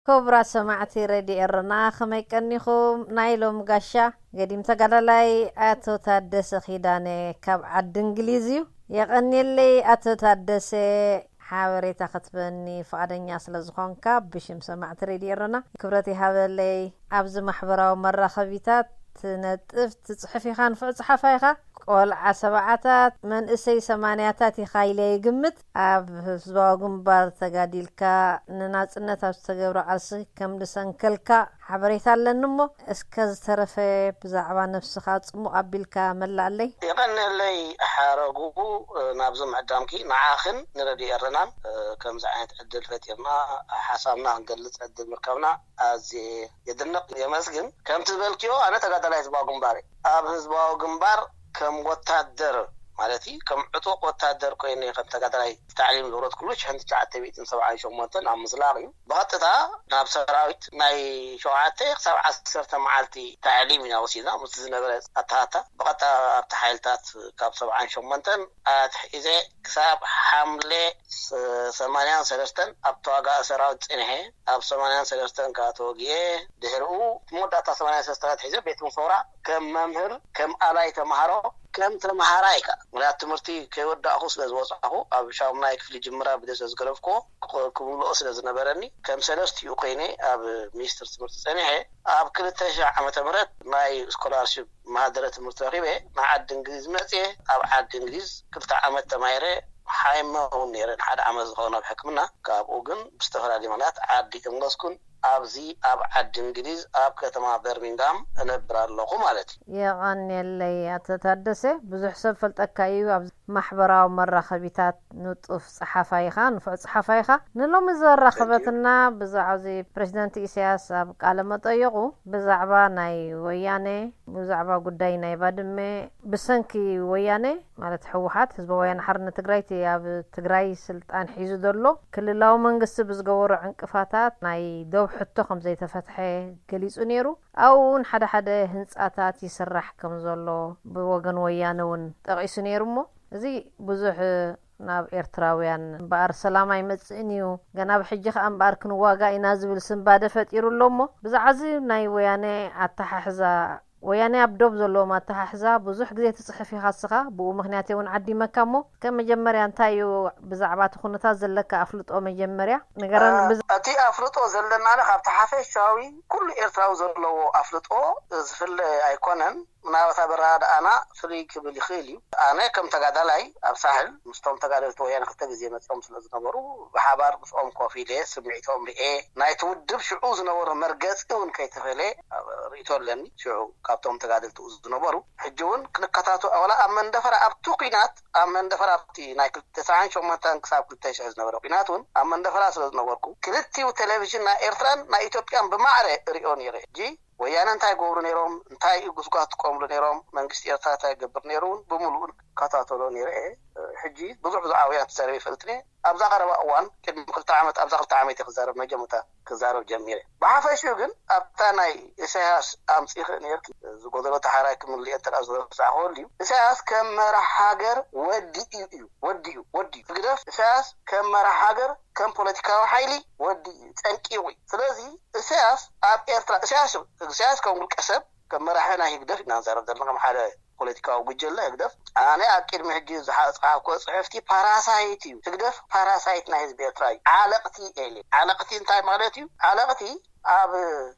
ክቡራት ሰማዕቲ ሬድዮ ኤረና፣ ከመይ ቀኒኹም? ናይ ሎም ጋሻ ገዲም ተጋዳላይ ኣቶ ታደሰ ኪዳነ ካብ ዓዲ እንግሊዝ እዩ። የቐንየለይ ኣቶ ታደሰ፣ ሓበሬታ ክትበኒ ፍቓደኛ ስለ ዝኾንካ ብሽም ሰማዕቲ ሬድዮ ኤረና ክብረት ይሃበለይ። ኣብዚ ማሕበራዊ መራኸቢታት ትነጥፍ ትጽሕፍ ኢኻ፣ ንፉዕ ጸሓፋይ ኢኻ። ቆልዓ ሰብዓታት መንእሰይ ሰማንያታት ኢኻ ኢለ ይግምት። ኣብ ህዝባዊ ግንባር ተጋዲልካ ንናጽነት ኣብ ዝተገብረ ቃልሲ ከም ዝሰንከልካ ሓበሬታ ኣለኒ። እሞ እስከ ዝተረፈ ብዛዕባ ነብስኻ ጽሙቕ ኣቢልካ መላኣለይ። የቐንየለይ ሓረጉ፣ ናብዚ ምዕዳምኪ ንዓኽን ንረድዮ ኤረናን ከምዚ ዓይነት ዕድል ፈጢርና ሓሳብና ክንገልጽ ዕድል ምርካብና ኣዝየ የድንቕ፣ የመስግን። ከምቲ ዝበልክዮ ኣነ ተጋዳላይ ህዝባዊ ግንባር እየ። ኣብ ህዝባዊ ግንባር ከም ወታደር ማለት እዩ፣ ከም ዕጡቕ ወታደር ኮይነ ከም ተጋዳላይ ታዕሊም ዝወረድኩሉ ሽሕን ትሽዓተ ሚእትን ሰብዓን ሸሞንተን ኣብ ምዝላቕ እዩ። ብቐጥታ ናብ ሰራዊት ናይ ሸውዓተ ክሳብ ዓሰርተ መዓልቲ ታዕሊም ኢና ወሲድና። ምስቲ ዝነበረ ኣተሃታ ብቐጥታ ኣብቲ ሓይልታት ካብ ሰብዓን ሸሞንተን ኣትሒዘ ክሳብ ሓምለ ስ-፣ ሰማንያን ሰለስተን ኣብ ተዋጋኢ ሰራዊት ጸኒሐ። ኣብ ሰማንያን ሰለስተን ከኣ ተወጊኤ። ድሕሪኡ መወዳእታ ሰማንያን ሰለስተን ኣትሒዘ ቤት ምሶራ ከም መምህር፣ ከም ኣላይ ተምሃሮ፣ ከም ተምሃራይ ከኣ፣ ምኽንያቱ ትምህርቲ ከይወዳእኹ ስለ ዝወጻኹ፣ ኣብ ሻሙናይ ክፍሊ ጅምራ ብደሰ ዝገደፍኩዎ ክ-፣ ክምልኦ ስለ ዝነበረኒ፣ ከም ሰለስቲኡ ኮይነ ኣብ ሚኒስትሪ ትምህርቲ ጸኒሐ። ኣብ ክልተ ሺሕ ዓመተ ምህረት ናይ ስኮላርሺፕ መሃደረ ትምህርቲ ረኺበ፣ ንዓዲ እንግሊዝ መጽየ። ኣብ ዓዲ እንግሊዝ ክልተ ዓመት ተማሂረ፣ ሓይመ እውን ነይረ ንሓደ ዓመት ዝኸውን ኣብ ሕክምና። ካብኡ ግን ብዝተፈላለየ ምኽንያት ዓዲ ተመለስኩን ኣብዚ ኣብ ዓዲ እንግሊዝ ኣብ ከተማ በርሚንግሃም እነብር ኣለኹ ማለት እዩ። የቐንየለይ ኣቶ ታደሰ፣ ብዙሕ ሰብ ፈልጠካ እዩ። ኣብ ማሕበራዊ መራኸቢታት ንጡፍ ጸሓፋይ ኢኻ፣ ንፉዕ ጸሓፋይ ኢኻ። ንሎሚ ዘራኸበትና ብዛዕባ እዚ ፕሬዚደንት ኢሳያስ ኣብ ቃለ መጠየቑ ብዛዕባ ናይ ወያነ፣ ብዛዕባ ጉዳይ ናይ ባድመ፣ ብሰንኪ ወያነ ማለት ህወሓት፣ ህዝባዊ ወያነ ሓርነት ትግራይ፣ እቲ ኣብ ትግራይ ስልጣን ሒዙ ዘሎ ክልላዊ መንግስቲ ብዝገበሮ ዕንቅፋታት ናይ ዶብ ሕቶ ከም ዘይተፈትሐ ገሊጹ ነይሩ። ኣብኡ እውን ሓደ ሓደ ህንጻታት ይስራሕ ከም ዘሎ ብወገን ወያነ እውን ጠቒሱ ነይሩ። እሞ እዚ ብዙሕ ናብ ኤርትራውያን እምበኣር ሰላም ኣይመጽእን እዩ፣ ገና ብሕጂ ከኣ እምበኣር ክንዋጋእ ኢና ዝብል ስንባደ ፈጢሩ ኣሎ። እሞ ብዛዕባ እዚ ናይ ወያነ ኣተሓሕዛ፣ ወያነ ኣብ ዶብ ዘለዎም ኣተሓሕዛ ብዙሕ ግዜ ትጽሕፍ ኢኻ እስኻ፣ ብኡ ምኽንያት እውን ዓዲመካ። እሞ ከም መጀመርያ እንታይ እዩ ብዛዕባ እቲ ኩነታት ዘለካ ኣፍልጦ መጀመርያ ንገረን። እ፣ ብዛ- እቲ ኣፍልጦ ዘለናለ ካብቲ ሓፈሻዊ ኩሉ ኤርትራዊ ዘለዎ ኣፍልጦ ዝፍለ ኣይኮነን። ምናልባት ኣበራድኣና ፍልይ ክብል ይኽእል እዩ። ኣነ ከም ተጋዳላይ ኣብ ሳሕል ምስቶም ተጋደልቲ ወያነ ክልተ ግዜ መጺኦም ስለ ዝነበሩ፣ ብሓባር ምስኦም ኮፍ ኢለ ስምዒቶም ርኤ፣ ናይቲ ውድብ ሽዑ ዝነበሮ መርገጺ እውን ከይተፈለየ ኣብ ርእይቶ ኣለኒ። ሽዑ ካብቶም ተጋደልቲ ዝነበሩ፣ ሕጂ እውን ክንከታተሎ፣ ዋላ ኣብ መንደፈራ ኣብቲ ኲናት፣ ኣብ መንደፈራ ኣብቲ ናይ ክልተ ተስዓን ሸሞንተን ክሳብ ክልተ ሽሕ ዝነበረ ኲናት እውን ኣብ መንደፈራ ስለ ዝነበርኩ፣ ክልቲኡ ቴሌቪዥን ናይ ኤርትራን ናይ ኢትዮጵያን ብማዕረ እሪኦ ነይረ። ሕጂ ወያነ እንታይ ይገብሩ ነይሮም፣ እንታይ እዩ ጉስጓስ ዝጥቀምሉ ነይሮም፣ መንግስቲ ኤርትራ እንታይ ይገብር ነይሩ እውን ብምሉኡ ክከታተሎ ነይረ እየ። ሕጂ ብዙሕ ብዙሕ ኣውያን ክዛረብ ይፈልጥ እየ። ኣብዛ ቀረባ እዋን ቅድሚ ክልተ ዓመት፣ ኣብዛ ክልተ ዓመት እየ ክዛረብ፣ መጀመርታ ክዛረብ ጀሚረ። ብሓፈሽኡ ግን ኣብታ ናይ ኢሳያስ ኣምጺኺ ነይርኪ፣ ዝጎደሎ ተሓራይ ክምልእ እንተ ደኣ ዝረሳዕኹ እዩ። ኢሳያስ ከም መራሕ ሃገር ወዲኡ እዩ፣ ወዲኡ፣ ወዲኡ። ህግደፍ ኢሳያስ ከም መራሕ ሃገር፣ ከም ፖለቲካዊ ሓይሊ ወዲኡ እዩ፣ ጸንቂቑ እዩ። ስለዚ ኢሳያስ ኣብ ኤርትራ፣ ኢሳያስ፣ ኢሳያስ ከም ውልቀ ሰብ፣ ከም መራሒ ናይ ህግደፍ ኢና ንዛረብ ዘለና፣ ከም ሓደ ፖለቲካዊ ጉጀለ ህግደፍ። ኣነ ኣብ ቅድሚ ሕጂ ዝሓ-፣ ዝጸሓፍኩዎ ጽሕፍቲ ፓራሳይት እዩ። ህግደፍ ፓራሳይት ናይ ህዝቢ ኤርትራ እዩ። ዓለቕቲ ኤልየ። ዓለቕቲ እንታይ ማለት እዩ? ዓለቕቲ ኣብ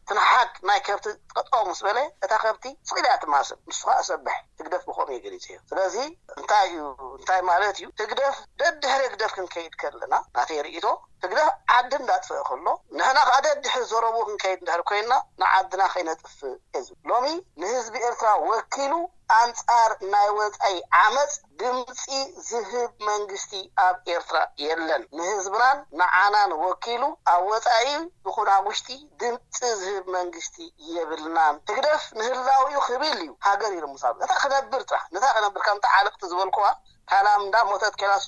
ትንሓግ ናይ ከብቲ ጠጠው ምስ በለ፣ እታ ከብቲ ስቕ ኢላ እያ ትማስል። ንሱ ኸኣ እሰብሕ። ህግደፍ ብኸምኡ እዩ ገሊጽዮ። ስለዚ እንታይ እዩ፣ እንታይ ማለት እዩ? ህግደፍ፣ ደድሕሪ ህግደፍ ክንከይድ ከለና፣ ናተይ ርእይቶ፣ ህግደፍ ዓዲ እንዳጥፍአ ከሎ፣ ንሕና ኸኣ ደድሕሪ ዘረብኡ ክንከይድ እንድሕር ኮይንና፣ ንዓድና ከይነጥፍእ እየ ዝብል። ሎሚ ንህዝቢ ኤርትራ ወኪሉ ኣንጻር ናይ ወጻኢ ዓመጽ ድምጺ ዝህብ መንግስቲ ኣብ ኤርትራ የለን። ንህዝብናን ንዓናን ወኪሉ ኣብ ወጻኢ ይኹን ኣብ ውሽጢ ድምጺ ዝህብ መንግስቲ የብልናን። ህግደፍ ንህላዊኡ ክብል እዩ ሃገር ኢሉ ምሳሉ። ነታ ክነብር ጥራሕ፣ ነታ ክነብር፣ ከምታ ዓለቕቲ ዝበልኩዋ ካላም እንዳ ሞተት ከላሱ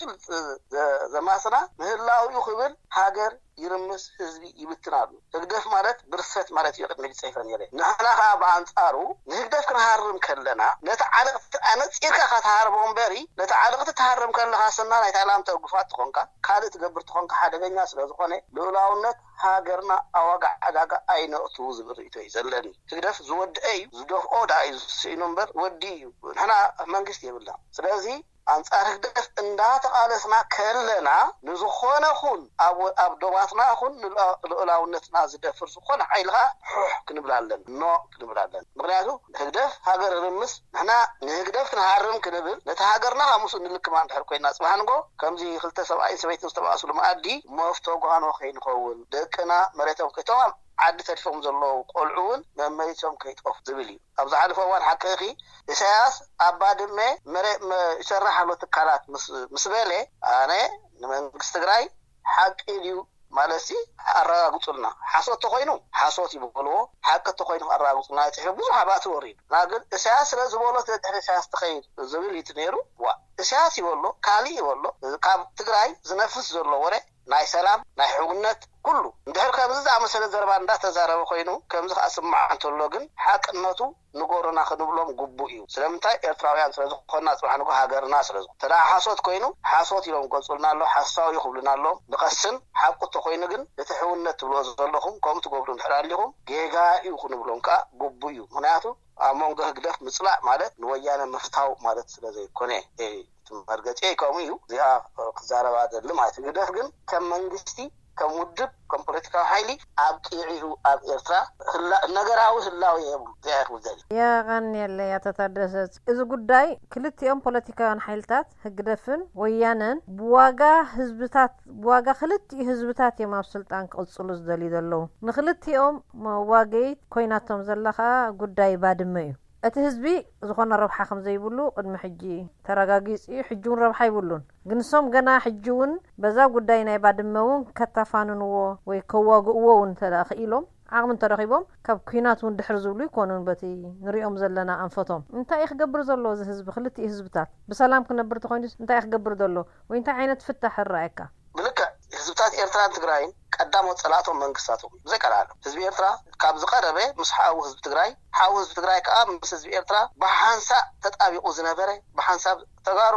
ዘማስና ምህላው እዩ ክብል ሃገር ይርምስ፣ ህዝቢ ይብትን ኣሎ። ህግደፍ ማለት ብርሰት ማለት እዩ። ቅድሚ ሕጂ ጽሒፈ ነይረ። ንሕና ከዓ ብኣንጻሩ ንህግደፍ ክንሃርም ከለና ነቲ ዓለቕቲ ኣነጺርካ ከተሃርቦ እምበሪ፣ ነቲ ዓለቕቲ ትሃርም ከለኻ ስና ናይ ታይላንድ ተጉፋት ትኾንካ፣ ካልእ ትገብር ትኾንካ ሓደገኛ ስለ ዝኾነ ልኡላውነት ሃገርና ኣብ ዋጋ ዕዳጋ ኣይነእቱ ዝብል ርእይቶ እዩ ዘለኒ። ህግደፍ ዝወድአ እዩ፣ ዝደፍኦ ደኣ እዩ ዝስኢኖ እምበር ወዲ እዩ። ንሕና መንግስቲ የብልና። ስለዚ ኣንጻር ህግደፍ እንዳተቓለስና ከለና ንዝኾነ ኹን ኣብ ዶባትና ኹን ልኡላውነትና ዝደፍር ዝኾነ ሓይሊ ኸዓ ሑሕ ክንብል ኣለና፣ ኖ ክንብል ኣለና። ምኽንያቱ ህግደፍ ሃገር ርምስ ንሕና ንህግደፍ ክንሃርም ክንብል ነቲ ሃገርና ካብ ምስኡ ንልክማ እንድሕር ኮይና ጽባሕ ንጎ ከምዚ ክልተ ሰብኣይን ሰበይትን ዝተባእሱሉ መኣዲ መፍቶ ጓኖ ከይንኸውን ደቅና መሬቶም እቶም ኣብ ዓዲ ተሪፎም ዘለዉ ቆልዑ እውን መመሊሶም ከይጠፉ ዝብል እዩ። ኣብ ዝሓለፈ እዋን ሓቂ ኢኺ ኢሳያስ ኣብ ባድመ መሬት ይሰርሕ ኣሎ ትካላት ምስ በለ ኣነ ንመንግስቲ ትግራይ ሓቂ ድዩ ማለት ሲ ኣረጋግፁልና። ሓሶት ተኮይኑ ሓሶት ይበልዎ፣ ሓቂ ተኮይኑ ኣረጋግፁልና ይፅሕፍ። ብዙሕ ኣባእቲ ወሪዱ እና ግን እሳያስ ስለ ዝበሎ ስለ ድሕሪ እሳያስ ትኸይድ ዝብል እዩ ነይሩ። ዋ እሳያስ ይበሎ ካሊእ ይበሎ ካብ ትግራይ ዝነፍስ ዘሎ ወረ ናይ ሰላም ናይ ሕውነት ኩሉ እንድሕር ከምዚ ዝኣመሰለ ዘረባ እንዳተዛረበ ኮይኑ ከምዚ ከዓ ስማዕ እንተሎ ግን ሓቅነቱ ንጎሮና ክንብሎም ግቡእ እዩ። ስለምንታይ ኤርትራውያን ስለ ዝኾንና ፅባሕ ንጎ ሃገርና ስለ ዝኾ ተደኣ ሓሶት ኮይኑ ሓሶት ኢሎም ክገልፁልና ኣሎ ሓሳዊ ክብሉና ኣሎ ብቐስን ሓቁ ተኮይኑ ግን እቲ ሕውነት ትብልዎ ዘለኹም ከምኡ ትገብሩ እንድሕር ኣሊኹም ጌጋ እዩ ክንብሎም ከዓ ግቡእ እዩ። ምክንያቱ ኣብ መንጎ ህግደፍ ምፅላእ ማለት ንወያነ ምፍታው ማለት ስለ ዘይኮነ እቲ መርገፂ ከምኡ እዩ። እዚኣ ክዛረባ ደሊ ማለት እዩ። ህግደፍ ግን ከም መንግስቲ ከም ውድብ ከም ፖለቲካዊ ሓይሊ ኣብቂዑ እዩ ኣብ ኤርትራ ነገራዊ ህላዊ የብሉ። እዚኣ ክብል ደሊ። የቐንየለይ ኣቶ ታደሰ። እዚ ጉዳይ ክልቲኦም ፖለቲካውያን ሓይልታት ህግደፍን ወያነን ብዋጋ ህዝብታት ብዋጋ ክልቲኡ ህዝብታት እዮም ኣብ ስልጣን ክቕፅሉ ዝደልዩ ዘለዉ። ንክልቲኦም መዋገይት ኮይናቶም ዘላ ከዓ ጉዳይ ባድመ እዩ። እቲ ህዝቢ ዝኾነ ረብሓ ከም ዘይብሉ ቅድሚ ሕጂ ተረጋጊፁ እዩ። ሕጂ እውን ረብሓ ይብሉን። ግን ንሶም ገና ሕጂ እውን በዛ ጉዳይ ናይ ባድመ እውን ከታፋንንዎ ወይ ከዋግእዎ እውን እንተ ክኢሎም ዓቕሚ እንተረኺቦም ካብ ኲናት እውን ድሕር ዝብሉ ይኮኑን። በቲ ንሪኦም ዘለና ኣንፈቶም እንታይ እዩ ክገብር ዘለዎ እዚ ህዝቢ? ክልቲኡ ህዝብታት ብሰላም ክነብር ተኮይኑ እንታይ እዩ ክገብር ዘሎ? ወይ እንታይ ዓይነት ፍታሕ ይረኣየካ? ብልክዕ ህዝብታት ኤርትራን ትግራይን ቀዳሞት ጸላእቶም መንግስታቶም እዩ። ብዘይ ቀልዓለም ህዝቢ ኤርትራ ካብ ዝቐረበ ምስ ሓው ህዝቢ ትግራይ ሓው ህዝቢ ትግራይ ከዓ ምስ ህዝቢ ኤርትራ ብሓንሳእ ተጣቢቑ ዝነበረ ብሓንሳብ ተጋሩ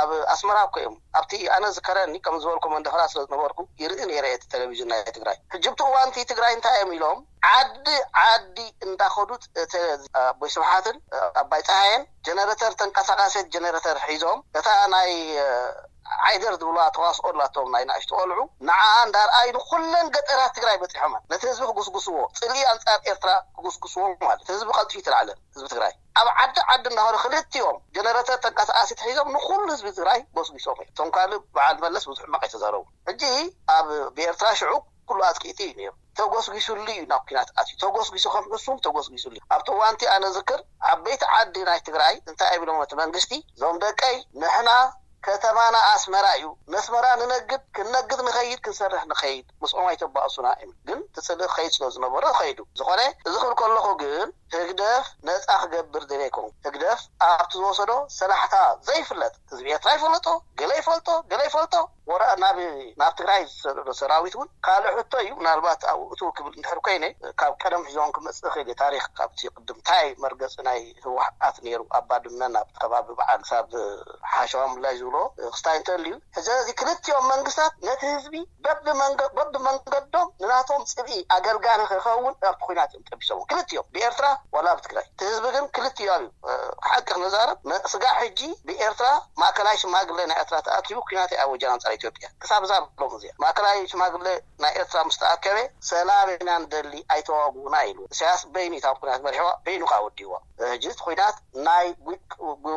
ኣብ ኣስመራ እኮ እዮም ኣብቲ ኣነ ዝከረኒ ከም ዝበልኩ መንደፈራ ስለ ዝነበርኩ ይርኢ ነይረ እቲ ቴሌቪዥን ናይ ትግራይ ሕጂ ብቲ እዋንቲ ትግራይ እንታይ እዮም ኢሎም ዓዲ ዓዲ እንዳኸዱት ኣቦይ ስብሓትን ኣባይ ፀሃየን ጀነረተር ተንቀሳቃሴት ጀነረተር ሒዞም እታ ናይ ዓይደር ዝብልዋ ተዋስኦ ኣላቶም ናይ ንኣሽቱ ቆልዑ ንዓኣ እንዳርኣዩ ንኩለን ገጠራት ትግራይ በፂሖመን ነቲ ህዝቢ ክጉስጉስዎ ፅልኢ ኣንፃር ኤርትራ ክጉስጉስዎ ማለት ህዝቢ ቀልጢፉ ይትላዕለን ህዝቢ ትግራይ ኣብ ዓዲ ዓዲ እንዳኸዱ ክልቲኦም ጀነረተር ተንቀሳቃሲት ሒዞም ንኩሉ ህዝቢ ትግራይ ጎስጒሶም እዮም። እቶም ካልእ በዓል መለስ ብዙሕ ሕማቕ ኣይተዛረቡ። ሕጂ ኣብ ብኤርትራ ሽዑ ኩሉ ኣጥቂእቲ እዩ ነይሩ። ተጎስጒሱሉ እዩ ናብ ኲናት ኣትዩ። ተጎስጒሱ ከም ሕሱም ተጎስጒሱሉ እዩ። ኣብቲ እዋንቲ ኣነ ዝክር ዓበይቲ ዓዲ ናይ ትግራይ እንታይ ኣይብሎም እቲ መንግስቲ እዞም ደቀይ ንሕና ከተማና ኣስመራ እዩ። ነስመራ ንነግድ ክንነግድ ንኸይድ ክንሰርሕ ንኸይድ ምስኦም ኣይተባእሱና እዮም። ግን ትፅልእ ኸይድ ስለ ዝነበረ ኸይዱ። ዝኾነ እዚ ክብል ከለኹ ግን ህግደፍ ነፃ ክገብር ደልየ ኣይኮንኩ። ህግደፍ ኣብቲ ዝወሰዶ ሰላሕታ ዘይፍለጥ ህዝቢ ኤርትራ ይፈለጦ፣ ገለ ይፈልጦ፣ ገለ ይፈልጦ። ወረ ናብ ናብ ትግራይ ዝሰደዶ ሰራዊት እውን ካልእ ሕቶ እዩ። ምናልባት ኣብኡ እትው ክብል እንድሕር ኮይነ ካብ ቀደም ሒዞም ክመፅእ ክእል ታሪክ ካብቲ ቅድም እንታይ መርገፂ ናይ ህወሓት ነይሩ ኣብ ባድመ ናብ ከባቢ በዓል ክሳብ ሓሸዋ ምላይ ዝብሎ ክስታይ እንተልዩ ሕዚ እዚ ክልቲኦም መንግስታት ነቲ ህዝቢ በብመንገዶም ንናቶም ፅብኢ ኣገልጋሊ ክኸውን ኣብቲ ኩናት እዮም ጠቢሶም ክልቲኦም ብኤርትራ ዋላ ብትግራይ እቲ ህዝቢ ግን ክልቲኦም እዩ ሓቂ ክነዛረብ ስጋዕ ሕጂ ብኤርትራ ማእከላይ ሽማግለ ናይ ኤርትራ ተኣኪቡ ኩናት ኣወጀን ኣንፃር ኢትዮጵያ ክሳብ እዛ ሎም እዚኣ ማእከላይ ሽማግለ ናይ ኤርትራ ምስ ተኣከበ ሰላም ኢና ንደሊ ኣይተዋግኡና ኢሉ ኢሳያስ በይኑ እታ ኩናት መሪሕዋ በይኑ ከዓ ወዲዋ ሕጂ እቲ ኩናት ናይ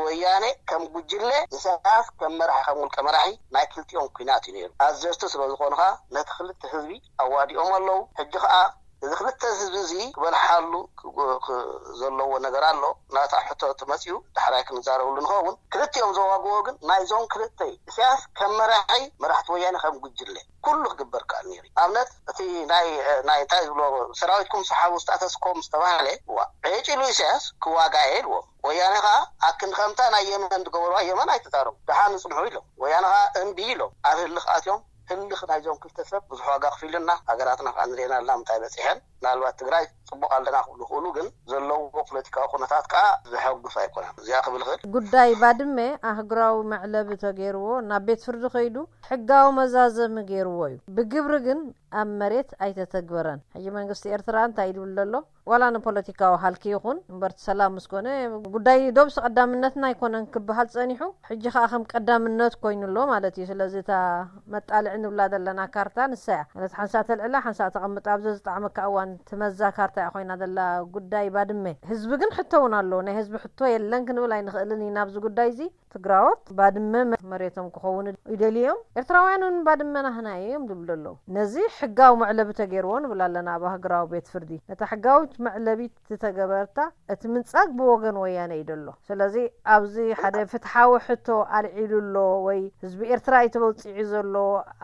ወያነ ከም ጉጅለ ኢሳያስ ከም መራሒ ከም ውልቀ መራሒ ናይ ክልቲኦም ኩናት እዩ ነይሩ ኣዘዝቲ ስለ ዝኾኑ ከዓ ነቲ ክልተ ህዝቢ ኣዋዲኦም ኣለዉ ሕጂ ከዓ እዚ ክልተ ህዝቢ እዚ ክበልሓሉ ክጎ- ክ- ዘለዎ ነገር ኣሎ። ናታ ሕቶ ተመፅኡ ዳሕራይ ክንዛረብሉ ንኸውን። ክልቲኦም ዘዋግዎ ግን ናይዞም ክልተ ኢሳያስ ከም መራሒ መራሕቲ ወያነ ከም ጉጅለ ኩሉ ክግበር ከኣል ነይሩ። ኣብነት እቲ ናይ ናይ እንታይ ዝብሎ ሰራዊትኩም ሰሓቡ ስታተስኮም ዝተባህለ ዋ ዕጭ ኢሉ ኢሳያስ ክዋጋ እየ ኢልዎም። ወያነ ከዓ ኣክንዲ ከምታ ናይ የመን ዝገበርዋ የመን ኣይትዛረቡ ደሓን ንፅንሑ ኢሎም። ወያነ ከዓ እምቢ ኢሎም ኣብ ህልኽ ኣትዮም። ህልኽ ናይዞም ክልተ ሰብ ብዙሕ ዋጋ ክፊሉና ሃገራትና ከዓ ንሪኤና ኣላ ምንታይ በፂሐን። ምናልባት ትግራይ ፅቡቕ ኣለና ክብሉ ይኽእሉ ግን ዘለዎ ፖለቲካዊ ኩነታት ከዓ ዘሐጉስ ኣይኮነን። እዚኣ ክብል ይኽእል። ጉዳይ ባድመ ኣህጉራዊ መዕለቢ ተገይርዎ ናብ ቤት ፍርዲ ከይዱ ሕጋዊ መዛዘሚ ገይርዎ እዩ። ብግብሪ ግን ኣብ መሬት ኣይተተግበረን። ሕጂ መንግስቲ ኤርትራ እንታይ ይብል ዘሎ? ዋላ ንፖለቲካዊ ሃልኪ ይኹን እምበርቲ ሰላም ምስ ኮነ ጉዳይ ዶብስ ቀዳምነትና ኣይኮነን ክበሃል ፀኒሑ ሕጂ ከዓ ከም ቀዳምነት ኮይኑ ኣሎ ማለት እዩ። ስለዚ እታ መጣልዒ ንብላ ዘለና ካርታ ንሳ እያ ማለት ሓንሳ ተልዕላ ሓንሳ ተቐምጣ ኣብዚ ዝጣዕመካ እዋን ትመዛ ካርታ እያ ኮይና ዘላ ጉዳይ ባድመ። ህዝቢ ግን ሕቶ እውን ኣለዎ። ናይ ህዝቢ ሕቶ የለን ክንብል ኣይንኽእልን ኢና ኣብዚ ጉዳይ እዚ። ትግራዎት ባድመ መሬቶም ክኸውን ይደልዩ እዮም። ኤርትራውያን እውን ባድመ ናህና እዮም ዝብሉ ኣለዉ። ነዚ ሕጋዊ መዕለቢ ተገይርዎ ንብል ኣለና ኣብ ኣህግራዊ ቤት ፍርዲ። ነታ ሕጋዊት መዕለቢት ዝተገበርታ እቲ ምንጻግ ብወገን ወያነ እዩ ደሎ። ስለዚ ኣብዚ ሓደ ፍትሓዊ ሕቶ ኣልዒሉ ኣሎ ወይ ህዝቢ ኤርትራ እዩ ተበውፂዑ ዘሎ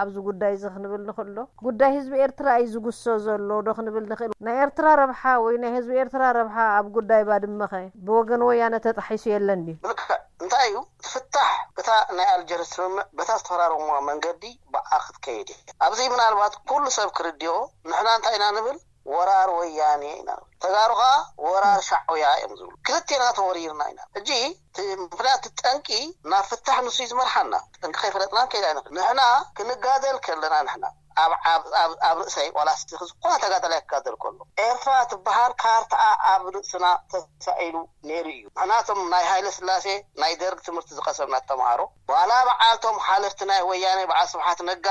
ኣብዚ ጉዳይ እዚ ክንብል ንኽእል ዶ? ጉዳይ ህዝቢ ኤርትራ እዩ ዝጉሶ ዘሎ ዶ ክንብል ንኽእል? ናይ ኤርትራ ረብሓ ወይ ናይ ህዝቢ ኤርትራ ረብሓ ኣብ ጉዳይ ባድመኸ ብወገን ወያነ ተጣሒሱ የለን ድዩ? ብልክዕ እንታይ እዩ ፍታሕ እታ ናይ ኣልጀርስ ስምምዕ በታ ዝተፈራረሙዋ መንገዲ ብኣ ክትከይድ እየ። ኣብዚ ምናልባት ኩሉ ሰብ ክርድኦ ንሕና እንታይ ኢና ንብል? ወራር ወያኔ ኢና ንብል። ተጋሩ ከዓ ወራር ሻዕውያ እዮም ዝብሉ። ክልቴና ተወሪርና ኢና። ሕጂ እቲ ምክንያት እቲ ጠንቂ ናብ ፍታሕ ንሱ እዩ ዝመርሓና። ጠንቂ ከይፈለጥና ከይዳ ንኽእል። ንሕና ክንጋደል ከለና ንሕና ኣብ ኣብ ኣብ ኣብ ርእሰይ ዋላ እስቲ ዝኾነ ተጋዳላይ ክጋደል ከሎ ኤርትራ ትበሃል ካርታኣ ኣብ ርእስና ተሳኢሉ ነይሩ እዩ። ንሕናቶም ናይ ሃይለ ስላሴ ናይ ደርግ ትምህርቲ ዝቀሰምና ተምሃሮ ዋላ በዓልቶም ሓለፍቲ ናይ ወያኔ በዓል ስብሓት ነጋ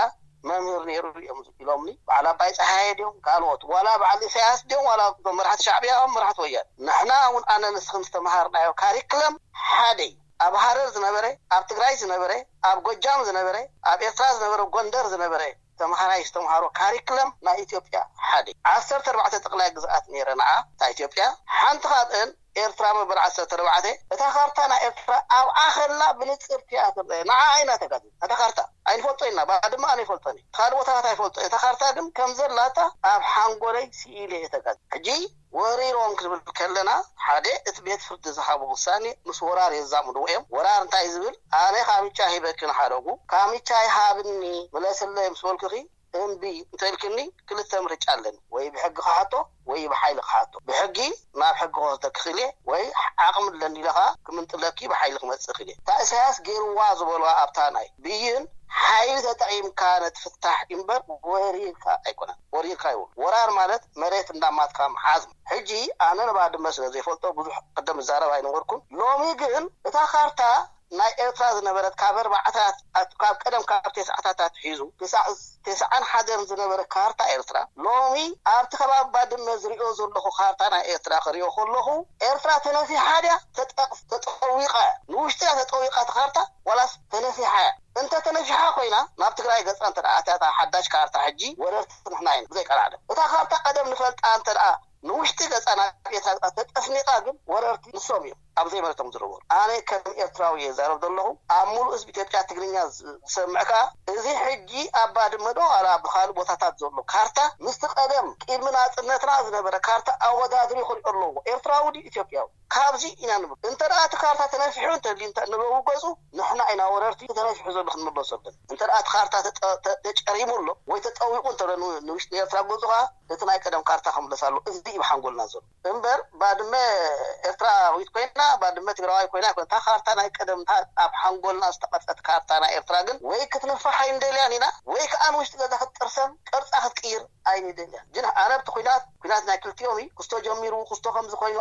መምህር ነይሩ እዮም ኢሎምኒ። በዓል ኣባይ ፀሃየ ድዮም ካልኦት ዋላ በዓል ኢሳያስ ድዮም ዋላ እቶም መራሕቲ ሻዕብያ እዮም መራሕቲ ወያኔ። ንሕና እውን ኣነ ንስኽን ዝተምሃርናዮ ካሪክለም ሓደ እዩ። ኣብ ሃረር ዝነበረ፣ ኣብ ትግራይ ዝነበረ፣ ኣብ ጎጃም ዝነበረ፣ ኣብ ኤርትራ ዝነበረ፣ ጎንደር ዝነበረ ተምሃራይ ዝተምሃሮ ካሪክለም ናይ ኢትዮጵያ ሓደ ዓሰርተ ኣርባዕተ ጠቅላይ ግዝኣት ነይረ ንዓ እታ ኢትዮጵያ ሓንቲ ካብአን ኤርትራ መበል ዓሰርተ ኣርባዕተ እታ ካርታ ናይ ኤርትራ ኣብዓ ከላ ብንፅር እያ ትረአ ንዓ ኢና ተጋዲልና እታ ካርታ ኣይንፈልጦ ኢና ባድመ ኣነ ይፈልጦን ካልእ ቦታታት ኣይፈልጦ እታ ካርታ ግን ከም ዘላታ ኣብ ሓንጎለይ ስኢለ እየ ተጋዲለ ሕጂ ወሪሮም ክንብል ከለና ሓደ እቲ ቤት ፍርዲ ዝሃቦ ውሳኔ ምስ ወራር የዛምድዎ እዮም። ወራር እንታይ ዝብል ኣነ ካምቻ ሂበኪ ንሓደጉ ካምቻ ይሃብኒ ምለስለይ ምስ በልኩኺ እምቢ እንተልክኒ ክልተ ምርጫ ኣለኒ ወይ ብሕጊ ክሓቶ ወይ ብሓይሊ ክሓቶ ብሕጊ ናብ ሕጊ ክወስደኪ ክእል ወይ ዓቕሚ ኣለኒ ኢለ ከዓ ክምንጥለኪ ብሓይሊ ክመፅእ ክእል እታ እሳያስ ገይርዋ ዝበልዋ ኣብታ ናይ ብይን ሓይሊ ተጠቒምካ ነቲ ፍታሕ እምበር ወሪርካ ኣይኮነን ወሪርካ ይብሉ ወራር ማለት መሬት እንዳማትካ ምሓዝ ሕጂ ኣነ ንባድመ ስለ ዘይፈልጦ ብዙሕ ቅድም ዝዛረብ ኣይነበርኩን ሎሚ ግን እታ ካርታ ናይ ኤርትራ ዝነበረት ካብ ኣርባዕታት ካብ ቀደም ካብ ቴስዓታት ኣትሒዙ ክሳዕ ቴስዓን ሓደን ዝነበረ ካርታ ኤርትራ ሎሚ ኣብቲ ከባቢ ባድመ ዝሪኦ ዘለኹ ካርታ ናይ ኤርትራ ክሪኦ ከለኹ ኤርትራ ተነፊሓ ድያ ተጠዊቃ ንውሽጢ እያ ተጠዊቃ እቲ ካርታ ዋላስ ተነፊሓ እያ እንተ ተነፊሓ ኮይና ናብ ትግራይ ገፃ እንተ ኣትያ እታ ሓዳሽ ካርታ ሕጂ ወረርቲ ንሕና ኢና ብዘይ ቀልዓለም እታ ካርታ ቀደም ንፈልጣ እንተ ንውሽጢ ገፃ ናብ ኤርትራ ገፃ ተጠፍኒቃ ግን ወረርቲ ንሶም እዮም ኣብ ዘይመረቶም ዝረበሩ ኣነ ከም ኤርትራዊ እየ ዛረብ ዘለኹ ኣብ ሙሉእ ህዝቢ ኢትዮጵያ ትግርኛ ዝሰምዕ ከዓ እዚ ሕጂ ኣብ ባድመ ዶ ዋላ ኣብ ካልእ ቦታታት ዘሎ ካርታ ምስቲ ቀደም ቅድሚ ናፅነትና ዝነበረ ካርታ ኣወዳድሩ ክሪኦ ኣለዎ ኤርትራዊ ድዩ ኢትዮጵያዊ ካብዚ ኢና ንብል እንተ ደኣ እቲ ካርታ ተነፊሑ እንተልዩ እንተ ንበቡ ገፁ ንሕና ኢና ወረርቲ ተነፊሑ ዘሎ ክንምለሶ ኣለና እንተ ደኣ እቲ ካርታ ተጨሪሙ ኣሎ ወይ ተጠዊቁ እንተ ንውሽጢ ኤርትራ ገፁ ከዓ እቲ ናይ ቀደም ካርታ ክምለስ ኣሎ እዚ እዩ ብሓንጎልና ዘሎ እምበር ባድመ ኤርትራዊት ኮይና ባድመ ትግራዋይ ኮይና እታ ካርታ ናይ ቀደም ኣብ ሓንጎልና ዝተቀርፀት ካርታ ናይ ኤርትራ ግን ወይ ክትንፋሕ ኣይንደልያን ኢና ወይ ከዓ ንውሽጢ ገዛ ክትጥርሰን ቅርፃ ክትቅይር ኣይንደልያን ግን ኣነ ኣብቲ ኩናት ኩናት ናይ ክልቲኦም እዩ ክስቶ ጀሚሩ ክስቶ ከምዚ ኮይኑ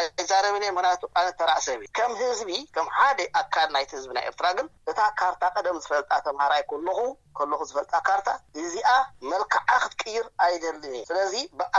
ኣይዛረብን እየ ምክንያቱ ኣነ ተራ ሰብ እዩ ከም ህዝቢ ከም ሓደ ኣካል ናይቲ ህዝቢ ናይ ኤርትራ ግን እታ ካርታ ቀደም ዝፈልጣ ተምሃራይ ከለኹ ከለኹ ዝፈልጣ ካርታ እዚኣ መልክዓ ክትቅይር ኣይደልን እየ ስለዚ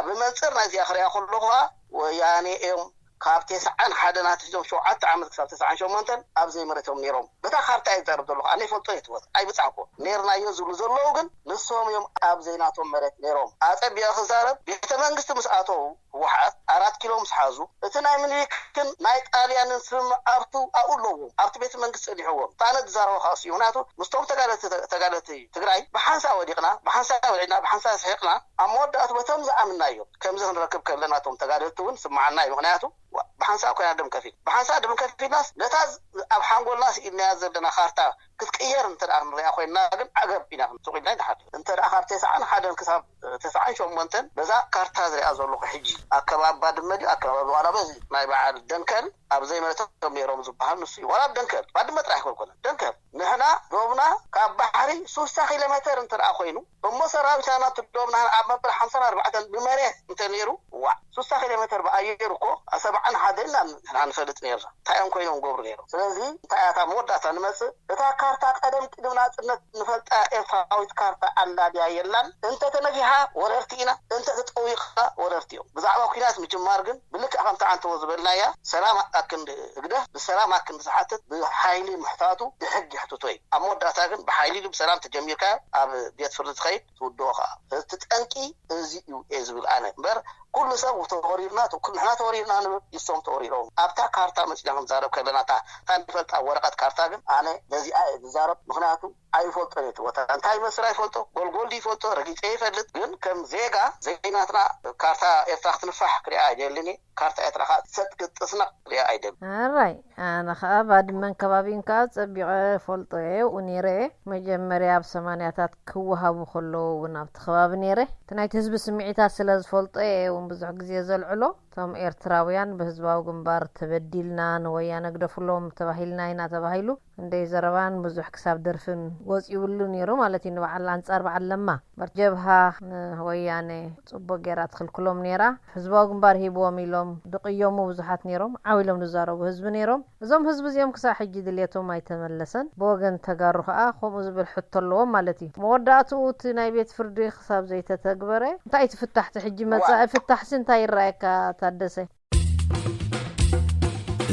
ብመንፅር ናይዚኣ ክሪኣ ከለኹ ከዓ ወያኔ እዮም ካብ ተስዓን ሓደን ኣትሒዞም ሸውዓተ ዓመት ክሳብ ተስዓን ሸሞንተን ኣብ ዘይመሬቶም ነይሮም። በታ ካርታ እየ ዝዛረብ ዘለኹ፣ ኣነ ይፈልጦ እየ እቲ ቦታ፣ ኣይበጻሕኩ። ነይርናዮ ዝብሉ ዘለዉ ግን ንሶም እዮም ኣብ ዘይናቶም መሬት ነይሮም። ኣጸቢቐ ክዛረብ፣ ቤተ መንግስቲ ምስ ኣተዉ፣ ህወሓት ኣራት ኪሎ ምስ ሓዙ፣ እቲ ናይ ምኒልክን ናይ ጣልያንን ስምምዕ ኣብቱ ኣብኡ ኣለዎም። ኣብቲ ቤተ መንግስቲ ጸኒሕዎም። እታ ኣነ ዝዛረቦ ከኣ እሱ እዩ። ምኽንያቱ ምስቶም ተጋደልቲ፣ ተጋደልቲ ትግራይ ብሓንሳእ ወዲቕና፣ ብሓንሳእ በሊዕና፣ ብሓንሳእ ስሒቕና፣ ኣብ መወዳእቱ በቶም ዝኣምናዮም ከምዚ ክንረክብ ከለና እቶም ተጋደልቲ እውን ስምዓና እዩ። ምኽንያቱ ዋ፣ ብሓንሳእ ኮይና ደም ከፊል፣ ብሓንሳእ ደም ከፊልናስ ነታ ዝ-፣ ኣብ ሓንጎልና ስኢልናያ ዘለና ካርታ ክትቅየር እንተ ደኣ ንሪኣ ኮይንና ግን ዓገብ ኢና ክንሱቕ ኢልና ኢና ንሓድር። እንተ ደኣ ካብ ተስዓን ሓደን ክሳብ ተስዓን ሸሞንተን በዛ ካርታ ዝሪኣ ዘለኹ ሕጂ ኣከባቢ ባድመ ድዩ ኣከባቢ ዋላ በዚ ናይ በዓል ደንከል ኣብ ዘይመሬቶም ነይሮም ዝበሃል ንሱ እዩ። ዋላ ኣብ ደንከል፣ ባድመ ጥራሕ ኣይኮንኮነን፣ ደንከል ንሕና ዶብና ካብ ባሕሪ ሱሳ ኪሎ ሜተር እንተ ደኣ ኮይኑ እሞ ሰራዊትና ናብቲ ዶብና ኣብ መበል ሓምሳን ኣርባዕተን ብመሬት እንተ ነይሩ፣ ዋዕ፣ ሱሳ ኪሎ ሜተር ብኣየር እኮ ኣብ ሰብዓን ሓደን ኢና ንሕና ንፈልጥ ነይርና። እንታይ እዮም ኮይኖም ገብሩ ነይሮም? ስለዚ እንታይ እያ እታ መወዳእታ ንመጽእ? እታ ካርታ ቀደም ቅድሚ ናጽነት ንፈልጣ ኤርትራዊት ካርታ ኣላ ድያ የላን? እንተ ተነፊሓ ወረርቲ ኢና፣ እንተ ተጠዊቕካ ወረርቲ እዮም። ብዛዕባ ኲናት ምጅማር ግን ብልክዕ ከምቲ ዓንተቦ ዝበልናያ ሰላም ኣክንዲ ህግደፍ ብሰላም ኣክንዲ ዝሓትት ብሓይሊ ምሕታቱ ብሕጊ ይሕትቶ እዩ። ኣብ መወዳእታ ግን ብሓይሊ ድዩ ብሰላም ተጀሚርካዮ ኣብ ቤት ፍርዲ ትኸይድ ትውድኦ ኸዓ። እቲ ጠንቂ እዚ እዩ እየ ዝብል ኣነ እምበር ኩሉ ሰብ ተወሪርና፣ ኩሉ ንሕና ተወሪርና ንብል፣ ንሶም ተወሪሮም። ኣብታ ካርታ መጺና ክንዛረብ ከለና እታ፣ እታ ንፈልጣ ወረቐት ካርታ ግን ኣነ ነዚኣ እየ ዝዛረብ። ምኽንያቱ ኣይፈልጦን እየ እቲ ቦታ። እንታይ ይመስል ኣይፈልጦ፣ ጎልጎል ድዩ ይፈልጦ፣ ረጊጸ ይፈልጥ። ግን ከም ዜጋ ዘይናትና ካርታ ኤርትራ ክትንፋሕ ክሪኣ ኣይደልን እየ። ካርታ ኤርትራ ከዓ ሰጥ ክትጥስነቕ ክሪኣ ኣይደልን። ኣራይ፣ ኣነ ከዓ ባድመን ከባቢን ከዓ ጸቢቐ ፈልጦ እየ፣ ኣብኡ ነይረ እየ። መጀመርያ ኣብ ሰማንያታት ክወሃቡ ከለዉ እውን ኣብቲ ከባቢ ነይረ። እቲ ናይቲ ህዝቢ ስምዒታት ስለ ዝፈልጦ እየ እውን ብዙሕ ግዜ ዘልዕሎ። እቶም ኤርትራውያን ብህዝባዊ ግንባር ተበዲልና፣ ንወያነ ግደፉሎም ተባሂልና ኢና ተባሂሉ። ክንደይ ዘረባን ብዙሕ ክሳብ ደርፍን ወጺኡሉ ነይሩ ማለት እዩ፣ ንበዓል ኣንጻር በዓል ለማ። በር ጀብሃ ንወያነ ጽቡቅ ጌራ ትኽልክሎም ነይራ። ህዝባዊ ግንባር ሂብዎም ኢሎም ድቅዮሙ ብዙሓት ነይሮም፣ ዓው ኢሎም ዝዛረቡ ህዝቢ ነይሮም። እዞም ህዝቢ እዚኦም ክሳብ ሕጂ ድልየቶም ኣይተመለሰን። ብወገን ተጋሩ ከኣ ከምኡ ዝብል ሕቶ ኣለዎም ማለት እዩ። መወዳእትኡ እቲ ናይ ቤት ፍርዲ ክሳብ ዘይተተግበረ እንታይ እቲ ፍታሕቲ ሕጂ መጻኢ ፍታሕሲ እንታይ ይረኣየካ ታደሰ?